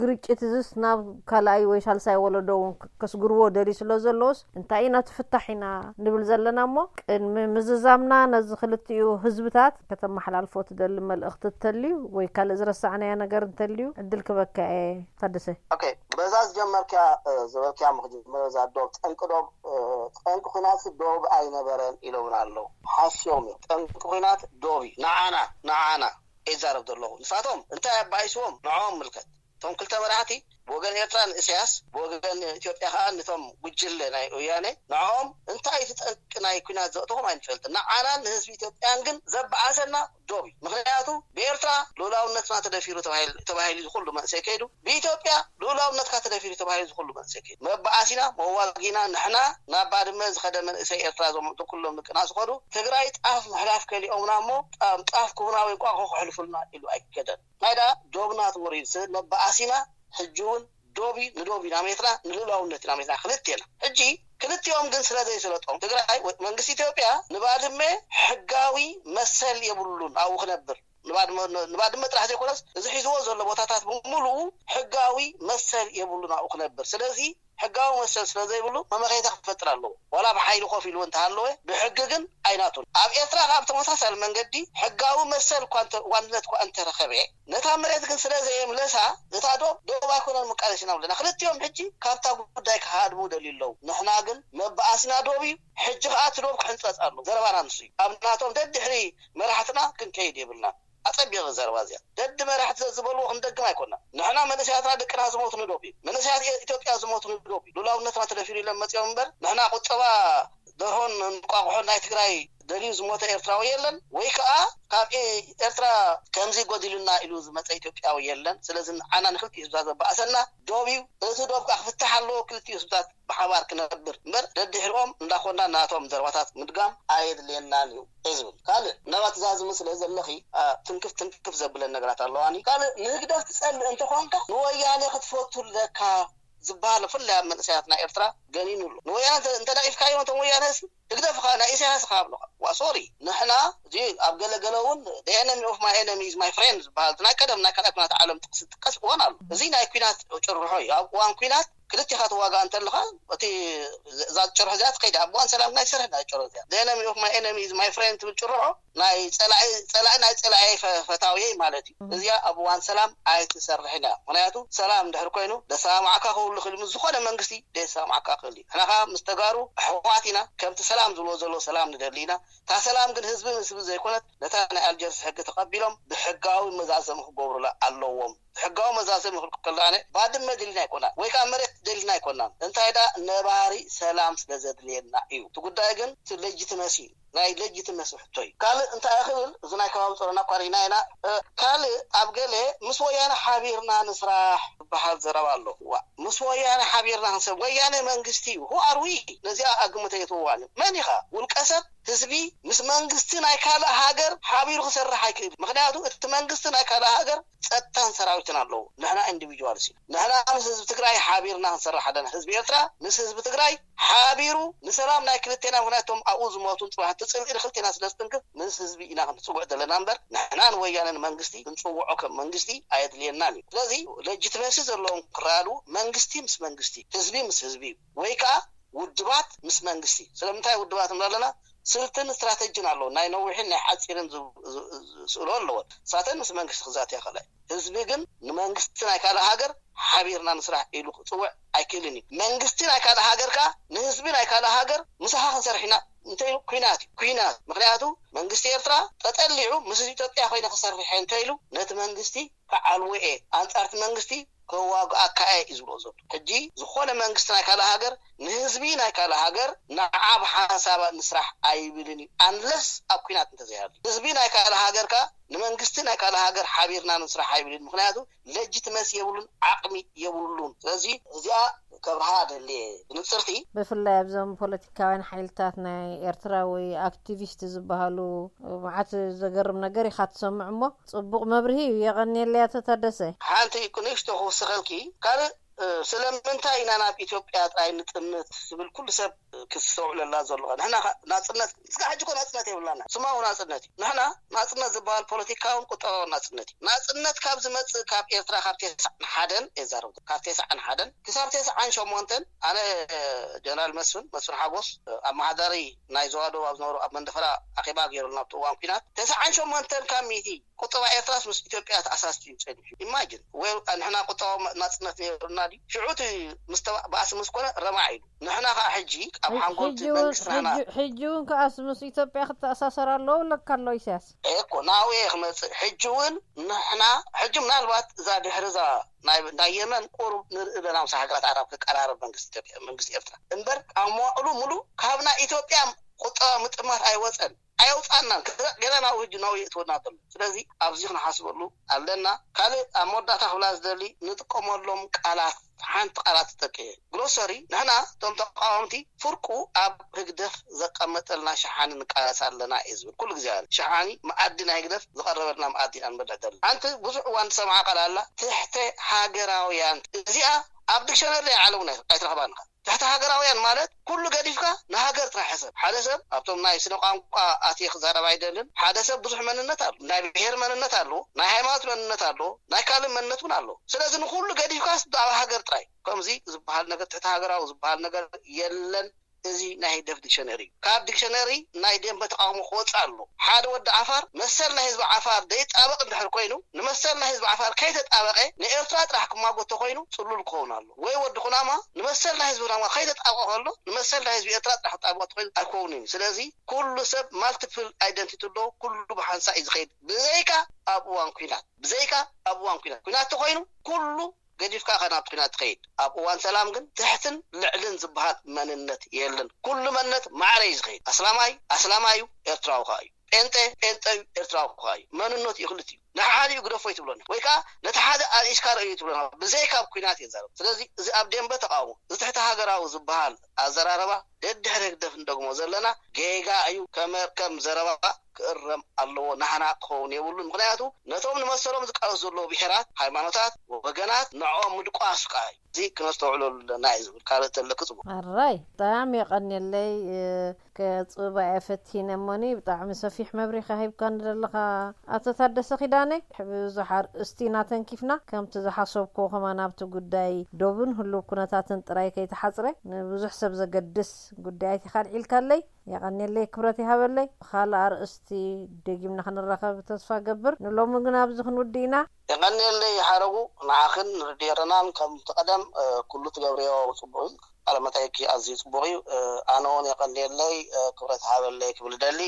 ግርጭት እዝስ ናብ ካልኣይ ወይ ሳልሳይ ወለዶ እውን ከስግርዎ ደልዩ ስለ ዘለዎስ እንታይ ኢና ትፍታሕ ኢና ንብል ዘለና እሞ ቅድሚ ምዝዛምና ነዚ ክልቲኡ ህዝብታት ከተመሓላልፎ ትደሊ መልእኽቲ እንተልዩ ወይ ካልእ ዝረሳዕናዮ ነገር እንተልዩ ዕድል ክበካ እየ ታደሰ። ኦኬ፣ በዛ ዝጀመርካ ዝበልካ ምክጅምር ዛ ዶብ ጠንቂ ዶብ ጠንቂ ኩናት ዶብ ኣይነበረን ኢሎምና ኣለዉ። ሓስዮም እዮም። ጠንቂ ኩናት ዶብ እዩ። ንዓና ንዓና እየ ዝዛረብ ዘለኹ። ንሳቶም እንታይ ኣባኢስዎም ንዕኦም ምልከት። እቶም ክልተ መራሕቲ ብወገን ኤርትራ ንእሰያስ ብወገን ኢትዮጵያ ከዓ ንቶም ጉጅለ ናይ ወያነ ንዕኦም እንታይ እቲ ጠንቂ ናይ ኩናት ዘእተኹም ኣይንፈልጥን። ንዓናን ንህዝቢ ኢትዮጵያን ግን ዘበኣሰና ዶብ እዩ። ምክንያቱ ብኤርትራ ልኡላውነትና ተደፊሩ ተባሂሉ ዝኩሉ መንእሰይ ከይዱ ብኢትዮጵያ ልኡላውነትካ ተደፊሩ ተባሂሉ ዝኩሉ መንእሰይ ከይዱ መባኣሲና መዋጊና ንሕና ናብ ባድመ ዝኸደ መንእሰይ ኤርትራ ዞም ኩሎም ምቅናስ ዝኸዱ ትግራይ ጣፍ ምሕላፍ ከሊኦምና እሞ ጣፍ ክቡና ወይ እንቋቑሖ ክሕልፉልና ኢሉ ኣይከደን። ናይ ደኣ ዶብና ተወሪዱ ስለ መባኣሲና ሕጂ እውን ዶብ እዩ ንዶብ ኢና መትና ንልኡላውነት ኢና መትና ክልቴና። ሕጂ ክልቲኦም ግን ስለ ዘይሰለጦም ትግራይ መንግስቲ ኢትዮጵያ ንባድመ ሕጋዊ መሰል የብሉን ኣብኡ ክነብር ንባድመ ጥራሕ ዘይኮነስ እዚ ሒዝዎ ዘሎ ቦታታት ብምሉኡ ሕጋዊ መሰል የብሉን ኣብኡ ክነብር። ስለዚ ሕጋዊ መሰል ስለ ዘይብሉ መመኸይታ ክፈጥር ኣለዎ። ዋላ ብሓይሊ ኮፍ ኢሉ እንተሃለወ ብሕጊ ግን ኣይናቱን። ኣብ ኤርትራ ካብ ተመሳሳሊ መንገዲ ሕጋዊ መሰል እኳ ዋንነት እኳ እንተረኸበ ነታ መሬት ግን ስለ ዘየምለሳ እታ ዶብ ዶብ ኣይኮነን ምቃለስ ኢና ብለና። ክልቲኦም ሕጂ ካብታ ጉዳይ ክሃድሙ ደልዩ ኣለዉ። ንሕና ግን መበኣስና ዶብ እዩ። ሕጂ ከዓ እቲ ዶብ ክሕንፀፅ ኣለዎ። ዘረባና ንሱ እዩ። ኣብ ናቶም ደድሕሪ መራሕትና ክንከይድ የብልናን። ኣጸቢቕ ዘረባ እዚኣ ደዲ መራሕቲ ዝበልዎ ክንደግም ኣይኮና። ንሕና መንእሰያትና ደቅና ዝሞቱ ንዶብ እዩ። መንእሰያት ኢትዮጵያ ዝሞቱ ንዶብ እዩ። ሉላውነትና ተደፊሩ ኢሎም መጺኦም እምበር ንሕና ቁጠባ ደርሆን እንቋቑሖን ናይ ትግራይ ደልዩ ዝሞተ ኤርትራዊ የለን። ወይ ከኣ ካብ ኤርትራ ከምዚ ጎዲሉና ኢሉ ዝመጸ ኢትዮጵያዊ የለን። ስለዚ ንዓና ንክልቲኡ ህዝብታት ዘባእሰና ዶብ እዩ። እቲ ዶብ ከኣ ክፍታሕ ኣለዎ። ክልቲኡ ህዝብታት ብሓባር ክነብር እምበር ደድሕሪኦም እንዳኾና ናቶም ዘረባታት ምድጋም ኣየድልየናን እዩ እየ ዝብል። ካልእ እንዳባ ትዛዝሚ ስለ ዘለኺ ትንክፍ ትንክፍ ዘብለን ነገራት ኣለዋኒ። ካልእ ንህግደፍ ትጸልእ እንተኾንካ ንወያነ ክትፈቱ ኣለካ ዝበሃል ፍላይ ኣብ መንእሰያት ናይ ኤርትራ ገኒኑ ኣሎ። ንወያነ እንተ ነቒፍካዮ እንቶም ወያነ ሲ ህግደፍ ኻ ናይ ኢሳያስ ኻ ኣብሎኻ ዋ ሶሪ ንሕና እዚ ኣብ ገለገለ እውን the enemy of my enemy is my friend ዝበሃል ናይ ቀደም ናይ ካልኣይ ኩናት ዓለም ጥቅሲ ጥቀስ እዋን ኣሎ። እዚ ናይ ኩናት ጭርሖ እዩ። ኣብ እዋን ኩናት ክልቲኻ ትዋጋእ እንተለኻ እቲ እዛ ጭርሖ እዚኣ ትኸይድ ኣብ እዋን ሰላም ናይ ትሰርሕ ናይ ጭርሖ እዚኣ the enemy of my enemy is my friend ትብል ጭርሖ ናይ ፀላኢ ፀላኢ ናይ ፀላኢ ፈታውየይ ማለት እዩ። እዚኣ ኣብ እዋን ሰላም ኣይትሰርሕን እያ። ምክንያቱ ሰላም እንድሕር ኮይኑ ደሰማምዓካ ክህሉ ክእል ምስ ዝኾነ መንግስቲ ደሰማምዓካ ክእል እዩ። ንሕና ከዓ ምስ ተጋሩ ኣሕዋት ኢና። ከምቲ ሰላም ዝብሎ ዘሎ ሰላም ንደሊ ኢና። እታ ሰላም ግን ህዝቢ ምስ ህዝቢ ዘይኮነት ነታ ናይ ኣልጀርስ ሕጊ ተቐቢሎም ብሕጋዊ መዛዘሚ ክገብሩላ ኣለዎም። ሕጋዊ መዛዘሚ ክልክል ኣነ ባድመ ደሊና ኣይኮናን ወይ ከዓ መሬት ደሊና ኣይኮናን። እንታይ ዳ ነባሪ ሰላም ስለ ዘድልየና እዩ። እቲ ጉዳይ ግን እቲ ሌጂትመሲ ናይ ሌጂትመሲ ሕቶ እዩ። ካልእ እንታይ ክብል እዚ ናይ ከባቢ ፀሮና እኳ ርኢና ኢና። ካልእ ኣብ ገለ ምስ ወያነ ሓቢርና ንስራሕ ዝበሃል ዘረባ ኣሎ። ዋ ምስ ወያነ ሓቢርና ክንሰብ ወያነ መንግስቲ እዩ። Who are we? ነዚኣ ኣግምተ የትዋን እዩ። መን ኢኻ? ውልቀ ሰብ ህዝቢ ምስ መንግስቲ ናይ ካልእ ሃገር ሓቢሩ ክሰርሕ ኣይክእል። ምክንያቱ እቲ መንግስቲ ናይ ካልእ ሃገር ጸጥታን ሰራዊትን ኣለዎ። ንሕና ኢንዲቪጁዋልስ ኢና። ንሕና ምስ ህዝቢ ትግራይ ሓቢርና ክንሰርሕ ኣለና። ህዝቢ ኤርትራ ምስ ህዝቢ ትግራይ ሓቢሩ ንሰላም ናይ ክልቴና ምክንያት እቶም ኣብኡ ዝሞቱ ንፅባሕ እቲ ፅልኢ ንክልቴና ስለ ዝትንክፍ ምስ ህዝቢ ኢና ክንፅውዕ ዘለና እምበር ንሕና ንወያነ ንመንግስቲ ክንፅውዖ ከም መንግስቲ ኣየድልየናን እዩ። ስለዚ ሌጂትመሲ ዘለዎም ክረኣሉ መንግስቲ ምስ መንግስቲ ህዝቢ ምስ ህዝቢ እዩ ወይ ከዓ ውድባት ምስ መንግስቲ። ስለምንታይ ውድባት ንብሎ ኣለና? ስልትን ስትራተጂን ኣለዎ። ናይ ነዊሕን ናይ ሓፂርን ዝስእሎ ኣለዎ። ንሳተን ምስ መንግስቲ ክዛተያ ይኽእላ። ህዝቢ ግን ንመንግስቲ ናይ ካልእ ሃገር ሓቢርና ንስራሕ ኢሉ ክፅውዕ ኣይክእልን እዩ። መንግስቲ ናይ ካልእ ሃገር ከዓ ንህዝቢ ናይ ካልእ ሃገር ምሳኻ ክንሰርሕ ኢና እንተኢሉ ኩናት እዩ። ኩናት ምክንያቱ መንግስቲ ኤርትራ ተጠሊዑ ምስ ኢትዮጵያ ኮይነ ክሰርሕ እየ እንተኢሉ ነቲ መንግስቲ ክዓልዎ እየ፣ ኣንጻርቲ መንግስቲ ከዋግኣካ እየ እዩ ዝብሎ ዘሎ። ሕጂ ዝኾነ መንግስቲ ናይ ካልእ ሃገር ንህዝቢ ናይ ካልእ ሃገር ንዓ ብሓንሳብ ንስራሕ ኣይብልን እዩ፣ ኣንለስ ኣብ ኲናት እንተዘይሃልዩ። ህዝቢ ናይ ካልእ ሃገር ከኣ ንመንግስቲ ናይ ካልእ ሃገር ሓቢርና ንስራሕ ኣይብልን። ምክንያቱ ለጅትመሲ የብሉን፣ ዓቕሚ የብሉን። ስለዚ እዚኣ ከብርሃ ደልየ ብንፅርቲ። ብፍላይ ኣብዞም ፖለቲካውያን ሓይልታት ናይ ኤርትራ ወይ ኣክቲቪስት ዝበሃሉ መዓት ዘገርም ነገር ኢኻ ትሰምዕ እሞ ጽቡቕ መብርሂ እዩ። የቐንየለይ ኣቶ ታደሰ። ሓንቲ ንእሽቶ ክውስኸልኪ፣ ካልእ ስለምንታይ ኢና ናብ ኢትዮጵያ ጥራይ ንጥምት ዝብል ኩሉ ሰብ ክስተውዕለላ ዘሎ። ንሕና ናፅነት እስካ ሕጂ ኮ ናፅነት የብላና፣ ስማዊ ናፅነት እዩ። ንሕና ናፅነት ዝበሃል ፖለቲካውን ቁጠባውን ናፅነት እዩ። ናፅነት ካብ ዝመፅእ ካብ ኤርትራ ካብ ቴስዓን ሓደን የዛረብ ካብ ቴስዓን ሓደን ክሳብ ቴስዓን ሸሞንተን ኣነ ጀነራል መስፍን መስፍን ሓጎስ ኣመሓዳሪ ናይ ዞባ ደቡብ ኣብ ዝነበሩ ኣብ መንደፈራ ኣኼባ ገይሩልና ኣብቲ እዋን ኲናት ቴስዓን ሸሞንተን ካብ ሚእቲ ቁጠባ ኤርትራስ ምስ ኢትዮጵያ ተኣሳሲሩ እዩ ጸኒሑ። ኢማጅን ወይ ንሕና ቁጠባዊ ናጽነት ነይሩና ድዩ? ሽዑ እቲ ምስ ተባ- ባእሲ ምስ ኮነ ረማዕ ኢሉ። ንሕና ከኣ ሕጂ ኣብ ሓንጎል እቲ መንግስቲ ንሕና ሕጂ እውን ከኣስ ምስ ኢትዮጵያ ክተኣሳሰር ኣለዎ ብለካ ኣሎ ኢሳያስ። እኮ ናብኡ እየ ክመጽእ። ሕጂ እውን ንሕና ሕጂ ምናልባት እዛ ድሕሪ እዛ ናይ ናይ የመን ቁሩብ ንርኢ ኣለና ምስ ሃገራት ዓረብ ክቀራረብ መንግስቲ ኢትዮጵያ መንግስቲ ኤርትራ እምበር ኣብ መዋእሉ ሙሉ ካብ ናይ ኢትዮጵያ ቁጠባ ምጥማት ኣይወፀን። ኣየውፃናን ገና ናብኡ ሕጂ ናብኡ የእትወና ዘሎ። ስለዚ ኣብዚ ክንሓስበሉ ኣለና። ካልእ ኣብ መወዳእታ ክብላ ዝደሊ ንጥቀመሎም ቃላት ሓንቲ ቃላት ትጠቅየ ግሮሰሪ ንሕና እቶም ተቃወምቲ ፍርቁ ኣብ ህግደፍ ዘቀመጠልና ሸሓኒ ንቃለስ ኣለና እየ ዝብል ኩሉ ግዜ ኣነ ሸሓኒ መኣዲ ናይ ህግደፍ ዝቀረበልና መኣዲ ኢና ንበልዕ ዘለና ሓንቲ ብዙሕ እዋን ዝሰምዓ ቃል ኣላ ትሕተ ሃገራውያን እዚኣ ኣብ ዲክሸነሪ ናይ ዓለም እውን ኣይትረኽባን ኢኻ ትሕተ ሃገራውያን ማለት ኩሉ ገዲፍካ ንሃገር ጥራሕ ሕሰብ። ሓደ ሰብ ኣብቶም ናይ ስነ ቋንቋ ኣትየ ክዛረብ ኣይደልን። ሓደ ሰብ ብዙሕ መንነት ኣሎ። ናይ ብሄር መንነት ኣሎ፣ ናይ ሃይማኖት መንነት ኣሎ፣ ናይ ካልእ መንነት እውን ኣሎ። ስለዚ ንኩሉ ገዲፍካ ኣብ ሃገር ጥራይ ከምዚ ዝበሃል ነገር ትሕተ ሃገራዊ ዝበሃል ነገር የለን። እዚ ናይ ህግደፍ ዲክሸነሪ እዩ። ካብ ዲክሸነሪ ናይ ደንበ ተቃውሞ ክወፅእ ኣሎ። ሓደ ወዲ ዓፋር መሰል ናይ ህዝቢ ዓፋር ደይጣበቕ እንድሕር ኮይኑ ንመሰል ናይ ህዝቢ ዓፋር ከይተጣበቐ ንኤርትራ ጥራሕ ክማጎ ተኮይኑ ፅሉል ክኸውን ኣሎ። ወይ ወዲ ኩናማ ንመሰል ናይ ህዝቢ ኩናማ ከይተጣበቐ ከሎ ንመሰል ናይ ህዝቢ ኤርትራ ጥራሕ ክጣበቕ ተኮይኑ ኣይኮውንን እዩ። ስለዚ ኩሉ ሰብ ማልቲፕል ኣይደንቲቲ ኣለዎ። ኩሉ ብሓንሳእ እዩ ዝኸይድ ብዘይካ ኣብ እዋን ኩናት ብዘይካ ኣብ እዋን ኩናት ኩናት ተኮይኑ ኩሉ ገዲፍካ ከ ናብቲ ኩናት ትኸይድ። ኣብ እዋን ሰላም ግን ትሕትን ልዕልን ዝበሃል መንነት የለን። ኩሉ መንነት ማዕረ እዩ ዝኸይድ። ኣስላማይ ኣስላማይ እዩ፣ ኤርትራዊ ከኣ እዩ። ጴንጤ ጴንጤ እዩ፣ ኤርትራዊ ከኣ እዩ። መንነቱ እዩ ክልቲኡ። ንሓዲኡ ግደፎ ኣይትብሎን ወይ ከኣ ነቲ ሓደ ኣልኢስካ ርእዮ ኣይትብሎን። ብዘይካ ኣብ ኩናት እየ ዝዛረብ። ስለዚ እዚ ኣብ ደንበ ተቃውሞ እዚ ትሕቲ ሃገራዊ ዝበሃል ኣዘራርባ ደድሕሪ ህግደፍ ንደግሞ ዘለና ጌጋ እዩ። ከመርከም ዘረባ ክእረም ኣለዎ ናህና ክኸውን የብሉን ምኽንያቱ ነቶም ንመሰሎም ዝቃለሱ ዘለዉ ብሄራት ሃይማኖታት ወገናት ንዕኦም ምድቋስ ከኣ እዩ እዚ ክነስተውዕለሉ ኣለና እዩ ዝብል ካልእ ተለኪ ጽቡቕ ኣራይ ብጣዕሚ የቐንየለይ ከጽብባ እየ ፈቲነ እሞኒ ብጣዕሚ ሰፊሕ መብሪኻ ሂብካኒ ዘለኻ ኣቶ ታደሰ ኪዳነ ብዙሕ ኣርእስቲ ኢና ተንኪፍና ከምቲ ዝሓሰብክዎ ከማን ኣብቲ ጉዳይ ዶብን ህሉው ኩነታትን ጥራይ ከይተሓጽረ ንብዙሕ ሰብ ዘገድስ ጉዳያት ኢኻ ኣልዒልካለይ የቐንየለይ ክብረት ይሃበለይ ብኻልእ ኣርእስቲ ደጊምና ክንራኸብ ተስፋ ገብር ንሎሚ ግን ኣብዚ ክንውድእ ኢና የቐንየለይ ሓረጉ ንዓኽን ንርድየረናን ከምቲ ቀደም ኩሉ ትገብርዮ ጽቡቕ እዩ ቃለ መጠይቂ ኣዝዩ ጽቡቕ እዩ ኣነ እውን የቐንየለይ ክብረት ይሃበለይ ክብል ደሊ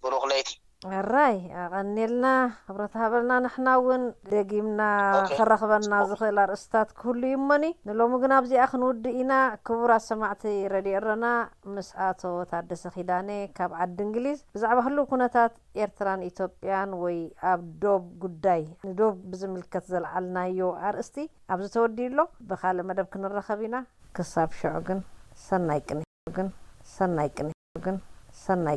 ብሩኽ ለይቲ ኣራይ ኣቐንየልና ክብረት ሃበልና ንሕና እውን ደጊምና ክረኽበና ዝኽእል ኣርእስታት ክህሉ እዩ እሞኒ ንሎሚ ግን ኣብዚኣ ክንውድእ ኢና ክቡራት ሰማዕቲ ረድዮ እረና ምስ ኣቶ ታደሰ ኪዳነ ካብ ዓዲ እንግሊዝ ብዛዕባ ህልው ኩነታት ኤርትራን ኢትዮጵያን ወይ ኣብ ዶብ ጉዳይ ንዶብ ብዝምልከት ዘልዓልናዮ ኣርእስቲ ኣብዚ ተወዲኡ ኣሎ ብኻልእ መደብ ክንራኸብ ኢና ክሳብ ሽዑ ግን ሰናይ ቅኒ ግን ሰናይ ቅኒ ግን ሰናይ